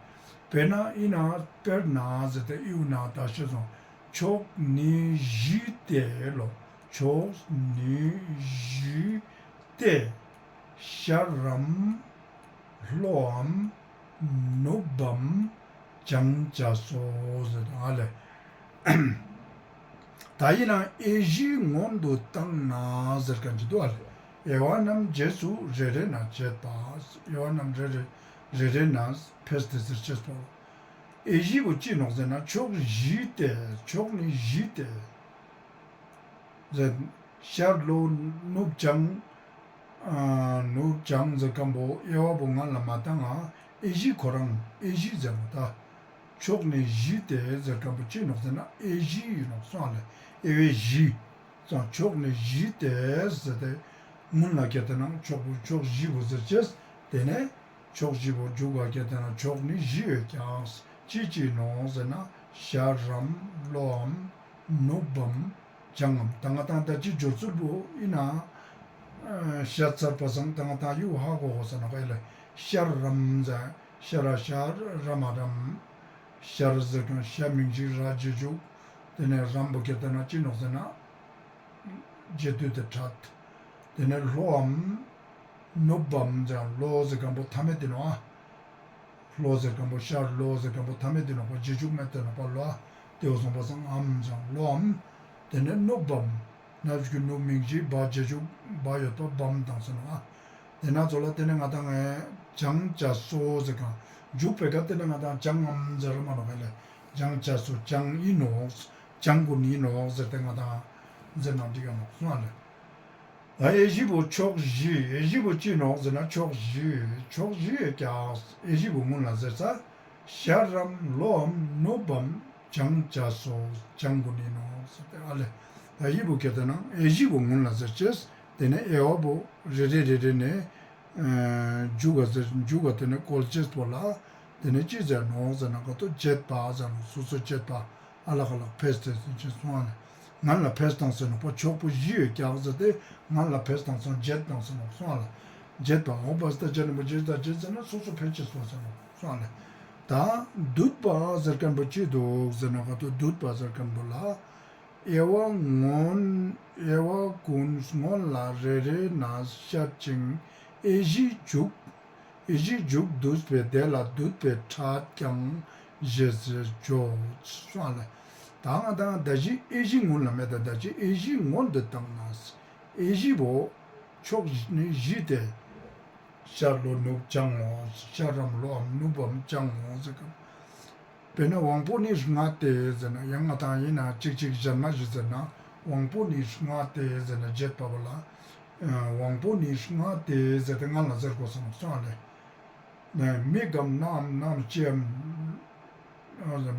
དཔེར་ན་ཨིན་ན་དཔེར་ན་ཟེར་ཏེ་ཨིའུ་ན་ད་ཤེས་སོང་། ཕྱོགས་ནི་བཞི་སྟེ་ལོ། ཕྱོགས་ནི་བཞི་སྟེ། ཤར་རམ་ལྷོའམ་ནུབ་བམ་བྱང་བྱ་སོ་ཟེར་ཏེ་ཨ་ལེ། ད་ཨིན་ན་ཨེ་ཞི་སྔོན་དུ་བཏང་ན་ཟེར་ཁན་ཅིག་དུག་ཨ་ལེ། དབྱེ་བ་རྣམས་རྗེས་སུ་རེ་རེ་ན་བྱེད་པ། དབྱེ་བ་རྣམས་རེ་རེ་རེ་རེ་ན་ཕེས་ཏེ་ཟེར་ཅེས་པོ། ཨེ་ཞི་བོ་ཅི་ནོག་ཟེར་ན་ཕྱོགས་བཞི་སྟེ། ཕྱོགས་ནི་བཞི་སྟེ་ཟེར། ཤར་ལྷོ་ནུབ་བྱང་། ཨ་ནུབ་བྱང་ཟེར་ཁན་བོ་དབྱེ་བ་བོ་ང་ལ་མ་བཏང་ང་། ཨེ་ཞི་ཁོ་རང་ཨེ་ཞི་ཟེར་ནོག་ད། ཕྱོགས་ནི་བཞི་སྟེ་ཟེར་ཁན་བོ་ཅི་ནོག་ཟེར་ན་ཨེ་ཞི་ཨིན་ནོག་སོང་ཨ་ལེ། དབྱེ་བ་བཞི། ཙང་ཕྱོགས་ནི་བཞི་སྟེ་ཟེར་ཏེ་སྔུན་ལ་ཁྱེར་ཏེ་ན་ཕྱོགས་བོ་ཕྱོགས་བཞི་བོ་ཟེར་ཅེས། ཏེ་ནེ་ཕྱོགས་བཞི་བོ་མཇུག་ག་ཁྱེར་ཏེ་ན་ཕྱོགས་ནི་བཞི་ཡོད་ཀྱང་ཅི་ཅི་ནོག་ཟེར་ན་ཤར་རམ་ལྷོའམ་ནུབ་བམ་བྱང་ངམ། ད་ང་ཏང་ད་ཅི་སྦྱོར་ཚུལ་བོ་ཨིན་ན་ཤད་ཚར་པ་སང་ད་ང་ཏང་ཡུ་ཧ་གོ་གོས་ས་ནོག་ཨ་ལེ། ཤར་རམ་ཟེར་ཤ་ར་ཤར་ར་མ་རམ། ཤར་ཟེར་ཁན་ཤ་མིང་གཞི་ར་རྗེས་འཇུག། ཏེ་ནེ་རམ་བོ་ཁྱེར་ཏེ་ན་ཅི་ནོག་ཟེར་ན་རྗེས་ཟློས་ཏེ་ཕྲད། ཏེ་ནེ་ལྷོའམ་ནུབ་བམ་ཟེར་ལྷོ་ཟེར་ཁན་བོ་མཐའ་མེད་དེ་ནོག་ཨ། ལྷོ་ཟེར་ཁན་བོ་ཤར་ལྷོ་ཟེར་ཁན་བོ་མཐའ་མེད་དེ་ནོག་པ་རྗེས་འཇུག་མེད་དེ་ནོག་པ་ལྷོ། ཏེའོ་སོང་པ་སང་འམ་ཟེར་ལྷོའམ། ཏེ་ནེ་ནུབ་བམ། ནབ་ཀྱི་ནུབ་མིང་གཞི་བ་རྗེས་འཇུག་བ་ཡོད་པ་བམ་བཏང་ཟེར་ནོག་ཨ། ཏེ་ན་ཙོགས་ལ་ཏེ་ནེ་ང་ཏང་ངི་བྱང་བྱ་སོ་ཟེར་ཁན་མཇུག་པོའི་ཀ་ཏེ་ནེ་ང་ཏང་བྱང་ངམ་ཟེར་མ་ནོག་ཨ་ལེ། བྱང་བྱ་སོ་བྱང་ཨིན་ནོག་བྱང་གུན་ཨིན་ནོག་ཟེར་ཏེ་ང་ཏང་ཟེར་ན་འགྲིག་ག་ནོག་སོང་ཨ་ལེ། ད་དབྱེ་བཞི་བོ་ཕྱོགས་བཞི། དབྱེ་བཞི་བོ་ཅི་ནོག་ཟེར་ན་ཕྱོགས་བཞི། ཕྱོགས་བཞི་ཡོད་ཀྱང་དབྱེ་བཞི་བོ་སྔུན་ལ་ཟེར་ས། ཤར་རམ་ལྷོའམ་ནུབ་བམ་བྱང་བྱ་སོ། བྱང་གུན་ཨིན་ནོག་ཟེར་ཏེ་ཨ་ལེ། ད་དབྱེ་བོ་ཁྱེར་ཏེ་ན་དབྱེ་བཞི་བོ་སྔུན་ལ་ཟེར་ཅེས། ཏེ་ནེ་དབྱེ་བ་བོ་རེ་རེ་རེ་རེ་ནེ་མཇུག་ག་ཟེར་མཇུག་ག་ཏེ་ནེ་བཀོལ་ཅེས་པོ་ལ་ཏེ་ནེ་ཅི་ཟེར་ནོག་ཟེར་ན་ག་ཏོ་བྱེད་པ་ཟེར་ནོག་སོ་སོ་བྱེད་པ། ཨ་ལ་ཁ་ལ་ཕེས་ཏེ་ཟེར་ཅེས་སོང་ཨ་ལེ། སྔན་ལ་ཕེས་བཏང་ཟེར་ནོག་པ་ཕྱོགས་པོ་བཞི་ཡོད་ཀྱང་ཟེར་ཏེ་སྔན་ལ་ཕེས་བཏང་སོང་བྱེད་བཏང་ཟེར་ནོག་སོང་ཨ་ལེ། བྱེད་པ་འོ་པ་ཟེར་ཏེ་བྱེད་ནི་མོ་བྱེད་ད་བྱེད་ཟེར་ན་སོ་སོ་ཕེ་ཅེས་སོང་ཟེར་ནོག་སོང་ཨ་ལེ། ད་སྡུད་པ་ཟེར་ཁན་བོ་ཅི་དུག་ཟེར་ན་ག་ཏོ་སྡུད་པ་ཟེར་ཁན་བོ་ལ་དབྱེ་བ་སྔོན་དབྱེ་བ་ཀུན་སྔོན་ལ་རེ་རེ་ན་བཤད་ཅིང་དབྱེ་གཞི་འཇུག་དབྱེ་གཞི་འཇུག་བསྡུས་པས་དེ་ལ་སྡུད་པའི་ཕྲད་ཀྱང་ཞེས་ཟེར་བརྗོད་སོང་ཨ་ལེ། ད་ང་ཏང་ད་ཅི་དབྱེ་གཞི་སྔོན་ལ་མེད་ད་ད་ཅི་དབྱེ་གཞི་སྔོན་དུ་བཏང་ན། དབྱེ་གཞི་བོ་ཕྱོགས་ནི་བཞི་སྟེ། ཤར་ལྷོ་ནུབ་བྱང་ངོ་། ཤར་རམ་ལྷོའམ་ནུབ་བམ་བྱང་ངོ་ཟེར་ཁན། དཔེར་ན་དབང་པོ་ནི་ལྔ་སྟེ་ཟེར་ན་ཡང་ང་ཏང་ཨིན་ན་གཅིག་གཅིག་གཞན་མ་བཞི་ཟེར་ན་དབང་པོ་ནི་ལྔ་སྟེ་ཟེར་ན་བྱེད་པ་བོ་ལ་དབང་པོ་ནི་ལྔ་སྟེ་ཟེར་ཏེ་སྔན་ལ་ཟེར་གོས་སོང་སོང་ཨ་ལེ། མིག་གམ་རྣའམ་རྣམ་ལྕེའམ།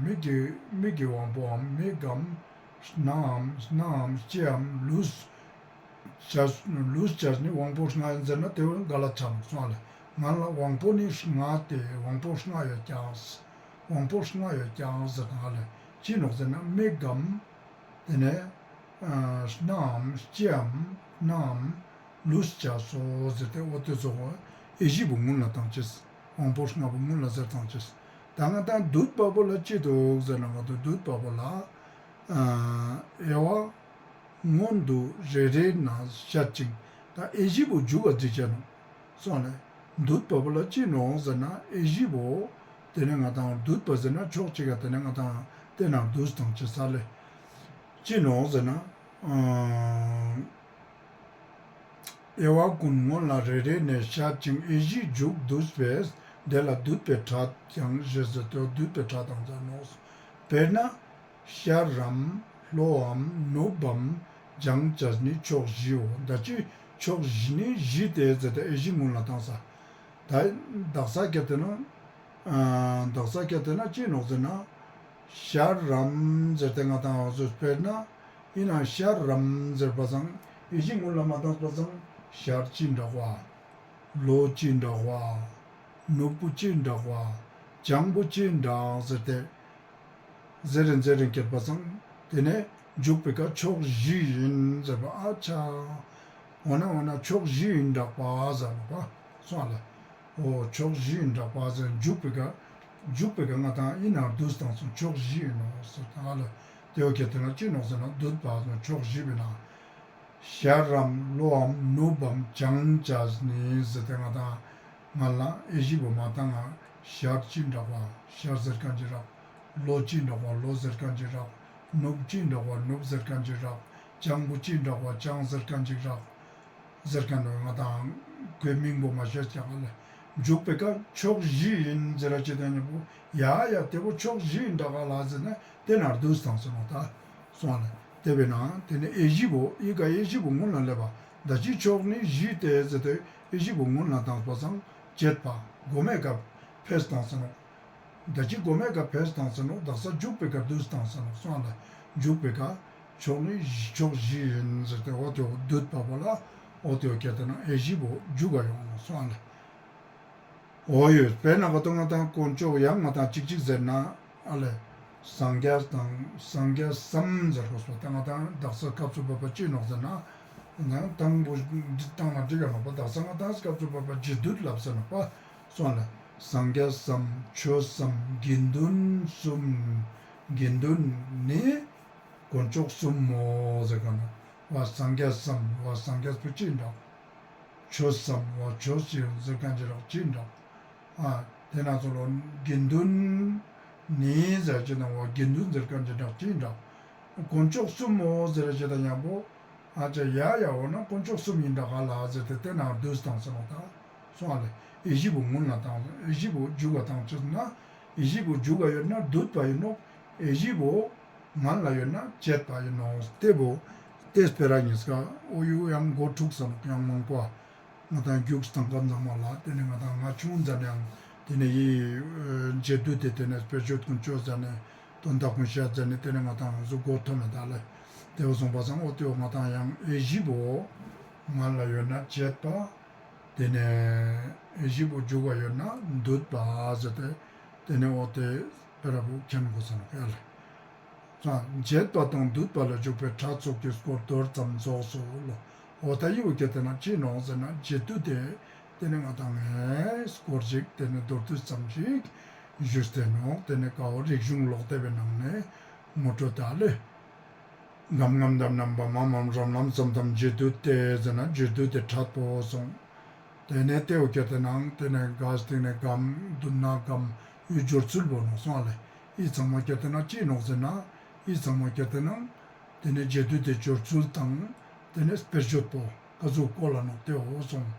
མིག་གི་མིག་གི་དབང་པོའམ་མིག་གམ་རྣའམ་རྣའམ་ལྕེའམ་ལུས་བྱ་ལུས་བྱ་ནི་དབང་པོ་ལྔ་ཡིན་ཟེར་ན་ཏེ་བོ་ག་ལ་ཆ་ནོག་སོང་ཨ་ལེ། ང་ལ་དབང་པོ་ནི་ལྔ་སྟེ་དབང་པོ་ལྔ་ཡོད་ཀྱང་དབང་པོ་ལྔ་ཡོད་ཀྱང་ཟེར་ན་ཨ་ལེ་ཅི་ནོག་ཟེར་ན་མིག་གམ་ཏེ་ནེ་ཨ་རྣའམ་ལྕེའམ་རྣའམ་ལུས་བྱ་སོ་ཟེར་ཏེ་འོ་ཏེ་ཙོགས་དབྱེ་གཞི་བོ་སྔུན་ལ་བཏང་ཅེས། དབང་པོ་ལྔ་བོ་སྔུན་ལ་ཟེར་བཏང་ཅེས། ད་ང་ཏང་སྡུད་པ་བོ་ལ་ཅི་དུག་ཟེར་ན་ང་ཏང་སྡུད་པ་བོ་ལ་ཨ་དབྱེ་བ་སྔོན་དུ་རེ་རེ་ན་བཤད་ཅིང་ད་དབྱེ་གཞི་བོ་མཇུག་ག་བྲིས་ཅེས་ནོག་སོང་ཨ་ལེ། སྡུད་པ་བོ་ལ་ཅི་ནོག་ཟེར་ན་དབྱེ་གཞི་བོ་ཏེ་ནེ་ང་ཏང་སྡུད་པ་ཟེར་ན་ཕྱོགས་གཅིག་ག་ཏེ་ནེ་ང་ཏང་ཏེ་ན་སྡུད་བཏང་ཅེས་ཨ་ལེ། ཅི་ནོག་ཟེར་ན། ཨ་དབྱེ་བ་ཀུན་སྔོན་ལ་རེ་རེ་ནས་བཤད་ཅིང་དབྱེ་གཞི་མཇུག་བསྡུས་པས་དེ་ལ་སྡུད་པའི་ཕྲད་ཀྱང་ཞེས་ཟེར་ཏེ་སྡུད་པའི་ཕྲད་དང་ཟེར་ནོག་དཔེར་ན་ཤར་རམ་ལྷོའམ་ནུབ་བམ་བྱང་བྱ་ནི་ཕྱོགས་བཞིའོ། ད་ཅི་ཕྱོགས་བཞི་ནི་བཞི་སྟེ་ཟེར་ཏེ་དབྱེ་གཞི་སྔོན་ལ་བཏང་ས། ད་དག་ས་སྐད་དེ་ན། ཨ་དག་ས་སྐད་དེ་ན་ཅི་ནོག་ཟེར་ན། ཤར་རམ་ཟེར་ཏེ་ང་ཏང་འོ་ཟོ་དཔེར་ན། ཨིན་ན་ཤར་རམ་ཟེར་བ་སང་དབྱེ་གཞི་སྔོན་ལ་མ་བཏང་བ་སང་ཤར་ཅི་འདྲ་བ། ལྷོ་ཅི་འདྲ་བ། ནུབ་བོ་ཅི་འདྲ་བ། བྱང་བོ་ཅི་འདྲ་ཟེར་ཏེ། ཟེར་རིན་ཟེར་རིན་སྐྱེད་པ་སང་དེ་ནས་མཇུག་པའི་ཀ་ཕྱོགས་བཞི་ཡིན་ཟེར་བ་ཨ་ཆ། འོ་ན་འོ་ན་ཕྱོགས་བཞི་ཡིན་འདྲ་པ་ཟེར་ནོག་པ། སོང་ཨ་ལེ། འོ་ཕྱོགས་བཞི་ཡིན་འདྲ་པ་ཟེར་འཇུག་པའི་ཀ་འཇུག་པའི་ཀ་ང་དང་ཡིན་ན་བསྡུས་བཏང་སོང་ཕྱོགས་བཞི་ཡིན་ནོག་ཟེར་ཏེ་ཨ་ལེ། ཏེ་བོ་ཁྱེར་ཏེ་ན་ཅི་ནོག་ཟེར་ན་བསྡུས་པ་ཟེར་ཕྱོགས་བཞི་པའི་ནང་ཤར་རམ་ལྷོའམ་ནུབ་བམ་བྱང་བྱས་ནས་ཟེར་ཏེ་ང་དང་ང་ལ་དབྱེ་གཞི་བོ་མ་བཏང་ང་ཤར་ཅི་འདྲ་པ་ཤར་ཟེར་ཁན་ཅིག་རག། ལྷོ་ཅི་འདྲ་པ་ལྷོ་ཟེར་ཁན་ཅིག་རག། ནུབ་ཅི་འདྲ་པ་ནུབ་ཟེར་ཁན་ཅིག་རག། བྱང་བུ་ཅི་འདྲ་པ་བྱང་ཟེར་ཁན་ཅིག་རག། ཟེར་ཁན་ནི་ང་དང་ཁོའི་མིང་པོ་མ་ཤེས་ཀྱང་ཨ་ལེ། འཇུག་པའི་ཀ་ཕྱོགས་བཞི་ཡིན་ཟེར་ར་ཅི་དང་ཉམ་པོ་ཡ་ཡ་ཏེ་བོ་ཕྱོགས་བཞི་ཡིན་འདྲ་ག་ལ་ཟེར་ན་ཏེ་ན་བསྡུས་བཏང་ཟེར་ནོག་ད། སོང་ཨ་ལེ། ཏེ་བས་ན་ཏེ་ནི་དབྱེ་གཞི་བོ་ཨི་ཀ་དབྱེ་གཞི་བོ་སྔོན་ལ་ལེབ་པ་ད་ཅི་ཕྱོགས་ནི་བཞི་སྟེ་ཟེར་ཏེ་དབྱེ་གཞི་བོ་སྔོན་ལ་བཏང་པ་སང་བྱེད་པ་གོ་མའི་ཀ་ཕེས་བཏང་ཟེར་ནོག། ད་ཅི་གོ་མའི་ཀ་ཕེས་བཏང་ཟེར་ནོག། དག་ས་འཇུག་པའི་ཀ་བསྡུས་བཏང་ཟེར་ནོག། སོང་ཨ་ལེ། འཇུག་པའི་ཀ་ཕྱོགས་ནི་ཕྱོགས་བཞི་ཡིན་ཟེར་ཏེ་འོ་ཏེ་བོ་བསྡུས་པ་བོ་ལ་འོ་ཏེ་བོ་ཁྱེར་ཏེ་ན་དབྱེ་གཞི་བོ་འཇུག་ག་ཡོང་ནོག། སོང་ཨ་ལེ། འོ་ཡོད་དཔེར་ན་ག་ཏོ་ང་དང་དཀོན་མཆོག་ཡང་ང་དང་ཅིག་ཅིག་ཟེར་ན་ཨ་ལེ། སངས་རྒྱས་དང་སངས་རྒྱས་སམ་ཟེར་དགོས་པ་ད་ང་དང་དག་ས་སྐབས་སུ་བབ་པ་ཅི་ནོག་ཟེར་ན་ང་དང་དང་པོ་བཏང་ན་འགྲིག་ག་ནོག་པ། དག་ས་ང་དང་སྐབས་སུ་བབ་པ་རྗེས་ཟློས་ལབ་ཟེར་ནོག་པ། སོང་ལེ། སངས་རྒྱས་སམ་ཆོས་སམ་དགེ་འདུན་གསུམ། དགེ་འདུན་ནི་དཀོན་མཆོག་གསུམ་མོ་ཟེར་ག་ན་བ་སངས་རྒྱས་སམ་བ་སངས་རྒྱས་པོ་ཅི་འདྲ། ཆོས་སམ་བ་ཆོས་ཅི་ཟེར་ཁན་ཅི་རག་ཅི་འདྲ། ཨ་ཏེ་ན་ཚོ་ལོ་དགེ་འདུན་ནི་ཟེར་ཅི་དང་བ་དགེ་འདུན་ཟེར་ཁན་ཅི་འདྲ་ཅི་འདྲ། དཀོན་མཆོག་གསུམ་མོ་ཟེར་ཅི་དང་ཉམ་པོ་ཨ་ཅེ་ཡ་ཡ་འོ་ན་དཀོན་མཆོག་གསུམ་ཡིན་འདྲ་ག་ལ་ཟེར་ཏེ་ཏེ་ན་བསྡུས་བཏང་ཟེར་ནོག་ད། སོང་ཨ་ལེ། དབྱེ་གཞི་བོ་སྔོན་ལ་བཏང་དབྱེ་གཞི་བོ་འཇུག་ག་བཏང་ཅི་ན་དབྱེ་གཞི་བོ་འཇུག་ག་ཡོད་ན་བསྡུས་པ་ཡིན་ནོག། དབྱེ་གཞི་བོ་ངན་ལ་ཡོད་ན་བྱེད་པ་ཡིན་ནོག། ཏེ་བོ་ཏེ་སྤེ་ར་ཉིས་ཀ་འོ་ཡུ་ཡང་མགོ་འཁྲུགས་ས་ནོག་ཡང་མང་པོ་ང་དང་རྒྱུགས་བཏང་ཁན་ཚང་མ་ལ་ཏེ་ནེ་ང་དང་ང་ཆུང་ཙ་ནེ་ཡང་ཏེ་ནེ་ཡི་རྗེས་ཟློས་ཏེ་ཏེ་ནེ་དཔེ་བརྗོད་ཀུན་སྤྱོད་ཟ་ནེ་དོན་དག་ཀུན་བཤད་ཟ་ནེ་ཏེ་ནེ་ང་དང་གཟུགས་མགོ་ཐོམ་མེད་ད་ལེ། ཏེ་བོ་སོང་པ་སང་འོ་ཏེ་བོ་ང་དང་ཡང་དབྱེ་གཞི་བོ་ངན་ལ་ཡོད་ན་བྱེད་པ། ཏེ་ནེ་དབྱེ་གཞི་བོ་འཇུག་ག་ཡོད་ན་བསྡུས་པ་ཟེར་ཏེ་ཏེ་ནེ་འོ་ཏེ་སྤེ་ར་བོ་མཁྱེན་དགོས་ས་ནོག་ཡ་ལེ། བྱེད་པ་དང་བསྡུས་པ་ལ་འཇུག་པའི་ཕྲད་ཚོགས་ཀྱི་སྐོར་མདོར་ཙམ་རྫོགས་སོ་ལོ། འོ་ད་ཡི་བོ་ཁྱེར་ཏེ་ན་ཅི་ནོག་ཟེར་ན་རྗེས་ཟློས་ཏེ་ཏེ་ནེ་ང་དང་ངི་སྐོར་ཅིག་ཏེ་ནེ་མདོར་བསྡུས་ཙམ་ཞིག་ཞུས་ཏེ་ནོག། ཏེ་ནེ་ཀ་བོ་རིག་གཞུང་ཀློག་དེབ་བི་ནང་ནེ་ངོ་སྤྲོད་ད་ལེ། སྒོམ་ངམ་དམ་ནམ་བམ་མམ་རམ་ལམ་སམ་དམ་རྗེས་ཟློས་ཏེ་ཟེར་ན་རྗེས་ཟློས་ཏེ་ཕྲད་པོ་སོང་། ཏེ་ནེ་ཏེ་བོ་ཁྱེར་ཏེ་ན་ཏེ་ནེ་ག་སྟིང་ནེ་སྒོམ་མདུན་ན་སྒོམ་ཡུལ་སྦྱོར་ཚུལ་བོ་ནོག་སོང་ཨ་ལེ། འི་ཚང་མ་ཁྱེར་ཏེ་ན་ཅི་ནོག་ཟེར་ན་འི་ཚང་མ་ཁྱེར་ཏེ་ན་ཏེ་ནེ་རྗེས་ཟློས་ཏེ་སྦྱོར་ཚུལ་དང་ཏེ་ནེ་དཔེར་བརྗོད་པོ་ཀ་ཟུག་བཀོལ་ལ་ནོག་ཏེ་བོ་སོང་།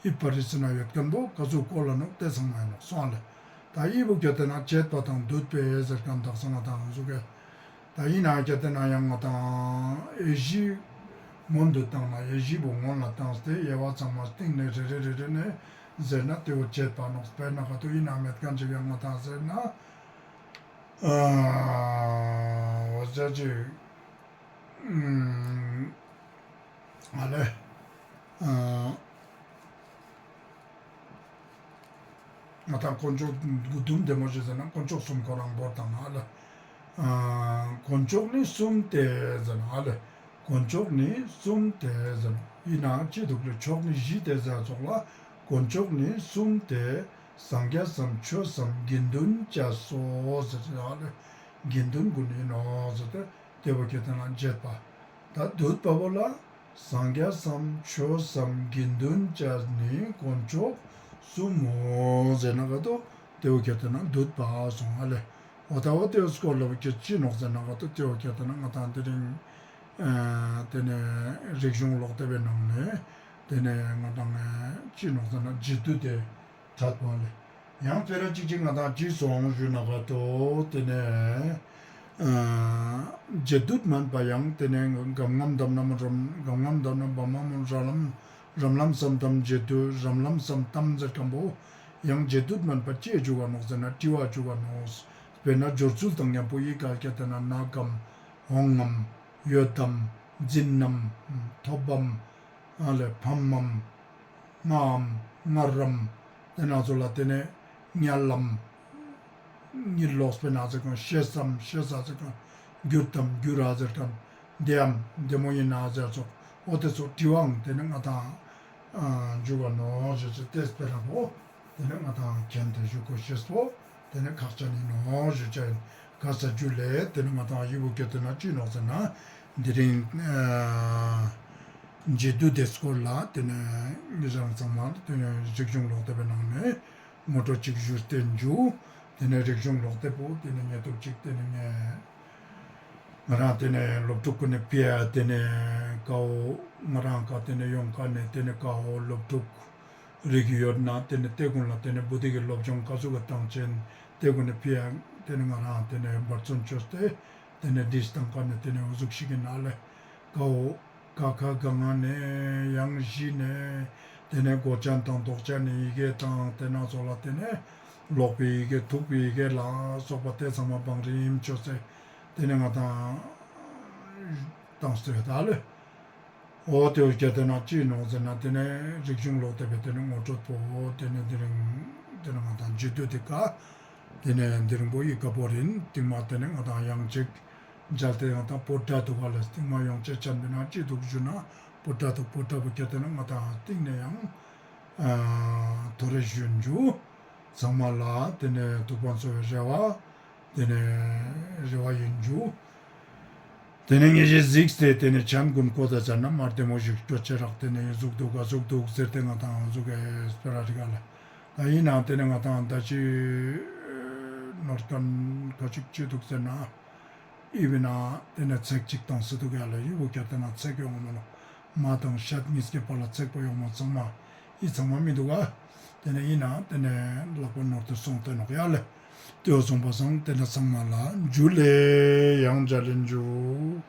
འི་པར་རིས་ན་ཡོད་ཁན་བོ་ཀ་ཟུག་བཀོལ་ལ་ནོག་ཏེ་ཚང་མ་ཡིན་ནོག་སོང་ཨ་ལེ། ད་འི་བོ་ཁྱེར་ཏེ་ན་བྱེད་པ་དང་བསྡུས་པའི་ཟེར་ཁན་དག་ས་ང་དང་གཟུགས་ཀེ། ད་ཡིན་ན་ཁྱེར་ཏེ་ན་ཡང་ང་དང་དབྱེ་གཞི་སྔོན་དུ་བཏང་ན་དབྱེ་གཞི་བོ་སྔོན་ལ་བཏང་སྟེ་དབྱེ་བ་ཚང་མ་སྟིང་ནེ་རེ་རེ་རེ་རེ་ནེ་ཟེར་ན་ཏེ་བོ་བྱེད་པ་ནོག། དཔེར་ན་ག་ཏོ་ཡིན་ན་མེད་ཁན་ཅིག་ཡང་ང་དང་ཟེར་ན་ཨ་འོ་ཟེར་ཅིག་ཨ་ལེ། ཨ་ང་དང་དཀོན་མཆོག་དགུ་དུམ་བདེ་མོ་ཞིག་ཟེར་ན་དཀོན་མཆོག་གསུམ་ཁོ་རང་བོར་བཏང་ན་ཨ་ལེ། ཨ་དཀོན་མཆོག་ནི་གསུམ་སྟེ་ཟེར་ན་ཨ་ལེ། དཀོན་མཆོག་ནི་གསུམ་སྟེ་ཟེར་ན་ཡིན་ན་ཅི་འདུག་ལེ། མཆོག་ནི་བཞི་སྟེ་ཟེར་ཙོགས་ལ་དཀོན་མཆོག་ནི་གསུམ་སྟེ་སངས་རྒྱས་སམ་ཆོས་སམ་དགེ་འདུན་བཅས་སོ་ཟེར་ན་ཨ་ལེ། དགེ་འདུན་གུན་ཡིན་ནོག་ཟེར་ཏེ་ཏེ་བོ་ཁྱེར་ཏེ་ན་བྱེད་པ། ད་བསྡུས་པ་བོ་ལ་སངས་རྒྱས་སམ་ཆོས་སམ་དགེ་འདུན་བཅས་ནི་དཀོན་མཆོག་གསུམ་མོ་ཟེར་ན་ག་ཏོ་ཏེ་བོ་ཁྱེར་ཏེ་ན་བསྡུས་པ་སོང་ཨ་ལེ། འོ་ད་འོ་ཏེ་བོ་སྐོར་ལ་བོ་ཁྱེར་ཅི་ནོག་ཟེར་ན་ག་ཏོ་ཏེ་བོ་ཁྱེར་ཏེ་ན་ང་དང་དེ་རིང་ཨ་ཏེ་ནེ་རིག་གཞུང་ཀློག་དེབ་བི་ནང་ནེ་ཏེ་ནེ་ང་དང་ཨ་ཅི་ནོག་ཟེར་ན་རྗེས་ཟློས་ཏེ་ཕྲད་པོ་ལེ། ཡང་སྤེ་ར་ཅིག་ཅིག་ང་དང་ཅི་སོང་ཞུ་ན་ག་ཏོ་ཏེ་ནེ་ཨ་རྗེས་ཟློས་མན་པ་ཡང་ཏེ་ནེ་སྒོམ་ངམ་དམ་ནམ་རམ་སྒོམ་ངམ་དམ་ནམ་བམ་མམ་རམ་ལམ་རམ་ལམ་སམ་དམ་རྗེས་ཟློས་རམ་ལམ་སམ་དམ་ཟེར་ཁན་བོ་ཡང་རྗེས་ཟློས་མན་པ་ཅི་འཇུག་ག་ནོག་ཟེར་ན་དྲི་བ་འཇུག་ག་ནོག། དཔེར་ན་སྦྱོར་ཚུལ་དང་ཉམ་པོ་ཡི་ག་ཁྱེར་ཏེ་ན་ན་སྒོམ་འོང་ངམ་ཡོད་དམ་འཛིན་ནམ་ཐོབ་བམ་ཨ་ལེ་ཕམ་མམ་ང་འམ་ངར་རམ། ཏེ་ན་ཚོ་ལ་ཏེ་ནེ་ཉལ་ལམ་གཉིད་ལོག་སྤེ་ན་ཟེར་ཁན་ཤེས་སམ་ཤེས་ས་ཟེར་ཁན་གྱུར་དམ་གྱུར་ར་ཟེར་ཁན་བདེའམ་བདེ་མོ་ཡིན་ན་ཟེར་ཙོགས་ འོ་ཏེ་ཙོགས་དྲི་བའང་ཏེ་ནེ་ང་དང་ཨ་འཇུག་ག་ནོག་ཞུ་ཅེས་ཏེ་སྤེ་ར་བོ་ཏེ་ནེ་ང་དང་མཁྱེན་ཏེ་ཞུ་གོས་ཤེས་པོ་ཏེ་ནེ་ཁག་ཅན་ཨིན་ནོག་ཞུ་ཅེས་ཨིན། ཁ་ས་ཇུ་ལེ། ཏེ་ནེ་ང་དང་ཡི་བོ་ཀེ་ཏེ་ན་ཅི་ནོག་ཟེར་ན་དེ་རིང་ཨ་འབྱེད་སྡུད་དེ་སྐོར་ལ་ཏེ་ནེ་ངེ་རང་ཚང་མ་ཏེ་ནེ་རིག་གཞུང་ཀློག་དེབ་པའི་ནང་ནེ་ངོ་སྤྲོད་ཅིག་ཞུས་ཏེ་འཇུག། ཏེ་ནེ་རིག་གཞུང་ཀློག་དེབ་པོ་ཏེ་ནེ་ངེ་ཐུག་ཅིག་ཏེ་ནེ་ངེ་ང་རང་ཏེ་ནེ་སློབ་ཕྲུག་གུན་ནི་ཕིའ་ཏེ་ནེ་ཀ་བོ་ང་རང་ཀ་ཏེ་ནེ་ཡོང་ཀ་ནེ་ཏེ་ནེ་ཀ་བོ་སློབ་ཕྲུག་རིག་ཡོད་ན་ཏེ་ནེ་ཏེ་གུན་ལ་ཏེ་ནེ་བོད་ཡིག་གི་སློབ་སྦྱོང་ཀ་ཟུག་གི་ཏང་ཅེས་ཏེ་གུན་ནི་ཕིའ་ཏེ་ནེ་ང་རང་ཏེ་ནེ་འབད་བརྩོན་ཅོས་ཏེ་ཏེ་ནེ་བྲིས་ཏང་ཀ་ནེ་ཏེ་ནེ་འོ་ཟུག་ཤིག་གི་ནང་ལེ་ཀ་བོ་ཀ་ཁ་ག་ང་ནེ་ཡང་ཞི་ནེ་ཏེ་ནེ་མགོ་ཅན་དང་འདོགས་ཅན་ནི་ཡི་གེ་དང་ཏེ་ནེ་ཙོགས་ལ་ཏེ་ནེ་ཀློག་པའི་ཡི་གེ་ཐུག་པའི་ཡི་གེ་ལ་སོགས་པ་ཏེ་ཚང་མ་བང་རིམ་ཅོས་ཏེ་ཏེ་ནེ་ང་དང་ཏང་སྟེ་ཡོད་ད་ལེ། འོ་ཏེ་བོ་ཀེ་ཏེ་ན་ཅི་ནོག་ཟེར་ན་ཏེ་ནེ་རིག་གཞུང་ཀློག་དེབ་པའི་ཏེ་ནེ་ངོ་སྤྲོད་པོ་ཏེ་ནེ་དེ་རིང་ཏེ་ནེ་ང་དང་འབྱེད་སྡུད་དེ་ཀ་ཏེ་ནེ་དེ་རིང་པོ་ཡི་ཀ་བོ་རིན་ཏིང་མ་ཏེ་ནེ་ང་དང་ཡང་ཅིག་མཇལ་ཏེ་ཡང་དང་པོ་ཏ་དུག་ག་ལེ། ཏིང་མ་ཡོང་ཅེས་ཅན་པེ་ན་ཅི་དུག་ཞུ་ན་པོ་ཏ་དུག། པོ་ཏ་བོ་ཀེ་ཏེ་ན་ང་དང་སྟིང་ནེ་ཡང་ཨ་ཐོ་རེ་ཞུ་ཨིན་ཇུ། ཚང་མ་ལ་ཏེ་ནེ་ཐུགས་ཕན་གསོ་བའི་རེ་བ་ཏེ་ནེ་རེ་བ་ཨིན་ཇུ། ཏེ་ནེ་ངེ་ཞེ་གཟིགས་ཏེ་ཏེ་ནེ་ཆན་གུན་ཀོ་ད་ཟེར་ན་མ་རྡེ་མོ་ཞིག་ཀྱོ་ཅེ་རག་ཏེ་ནེ་ཟུག་དུག་ག་ཟུག་དུག་ཟེར་ཏེ་ང་དང་ཟུག་གི་སྤེ་ར་རིག་ག་ལེ། ད་ཨིན་ན་ཏེ་ནེ་ང་དང་ད་ཅི་ནོར་ཁན་ཁ་ཅིག་ཅི་དུག་ཟེར་ན་ཨི་བེ་ན་ཏེ་ནེ་ཚེག་ཅིག་ཏང་སེ་དུག་ག་ལེ། ཡི་བོ་ཀེ་ཏེ་ན་ཚེག་ཡོང་མ་ནོག། མ་དང་ཤད་ཉིས་ཀེ་བར་ལ་ཚེག་པོ་ཡོང་མ་ཚང་མ་ཨི་ཚང་མ་མི་དུག་ག། ཏེ་ནེ་ཨིན་ན་ཏེ་ནེ་ལག་པ་ནོར་ཏེ་སོང་སྟེ་ནོག་ཡ་ལེ། ཏེ་བོ་སོང་པ་སང་ཏེ་ནེ་ཚང་མ་ལ་ཇུ་ལེ། ཡང་མཇལ་ཨིན་ཇུ།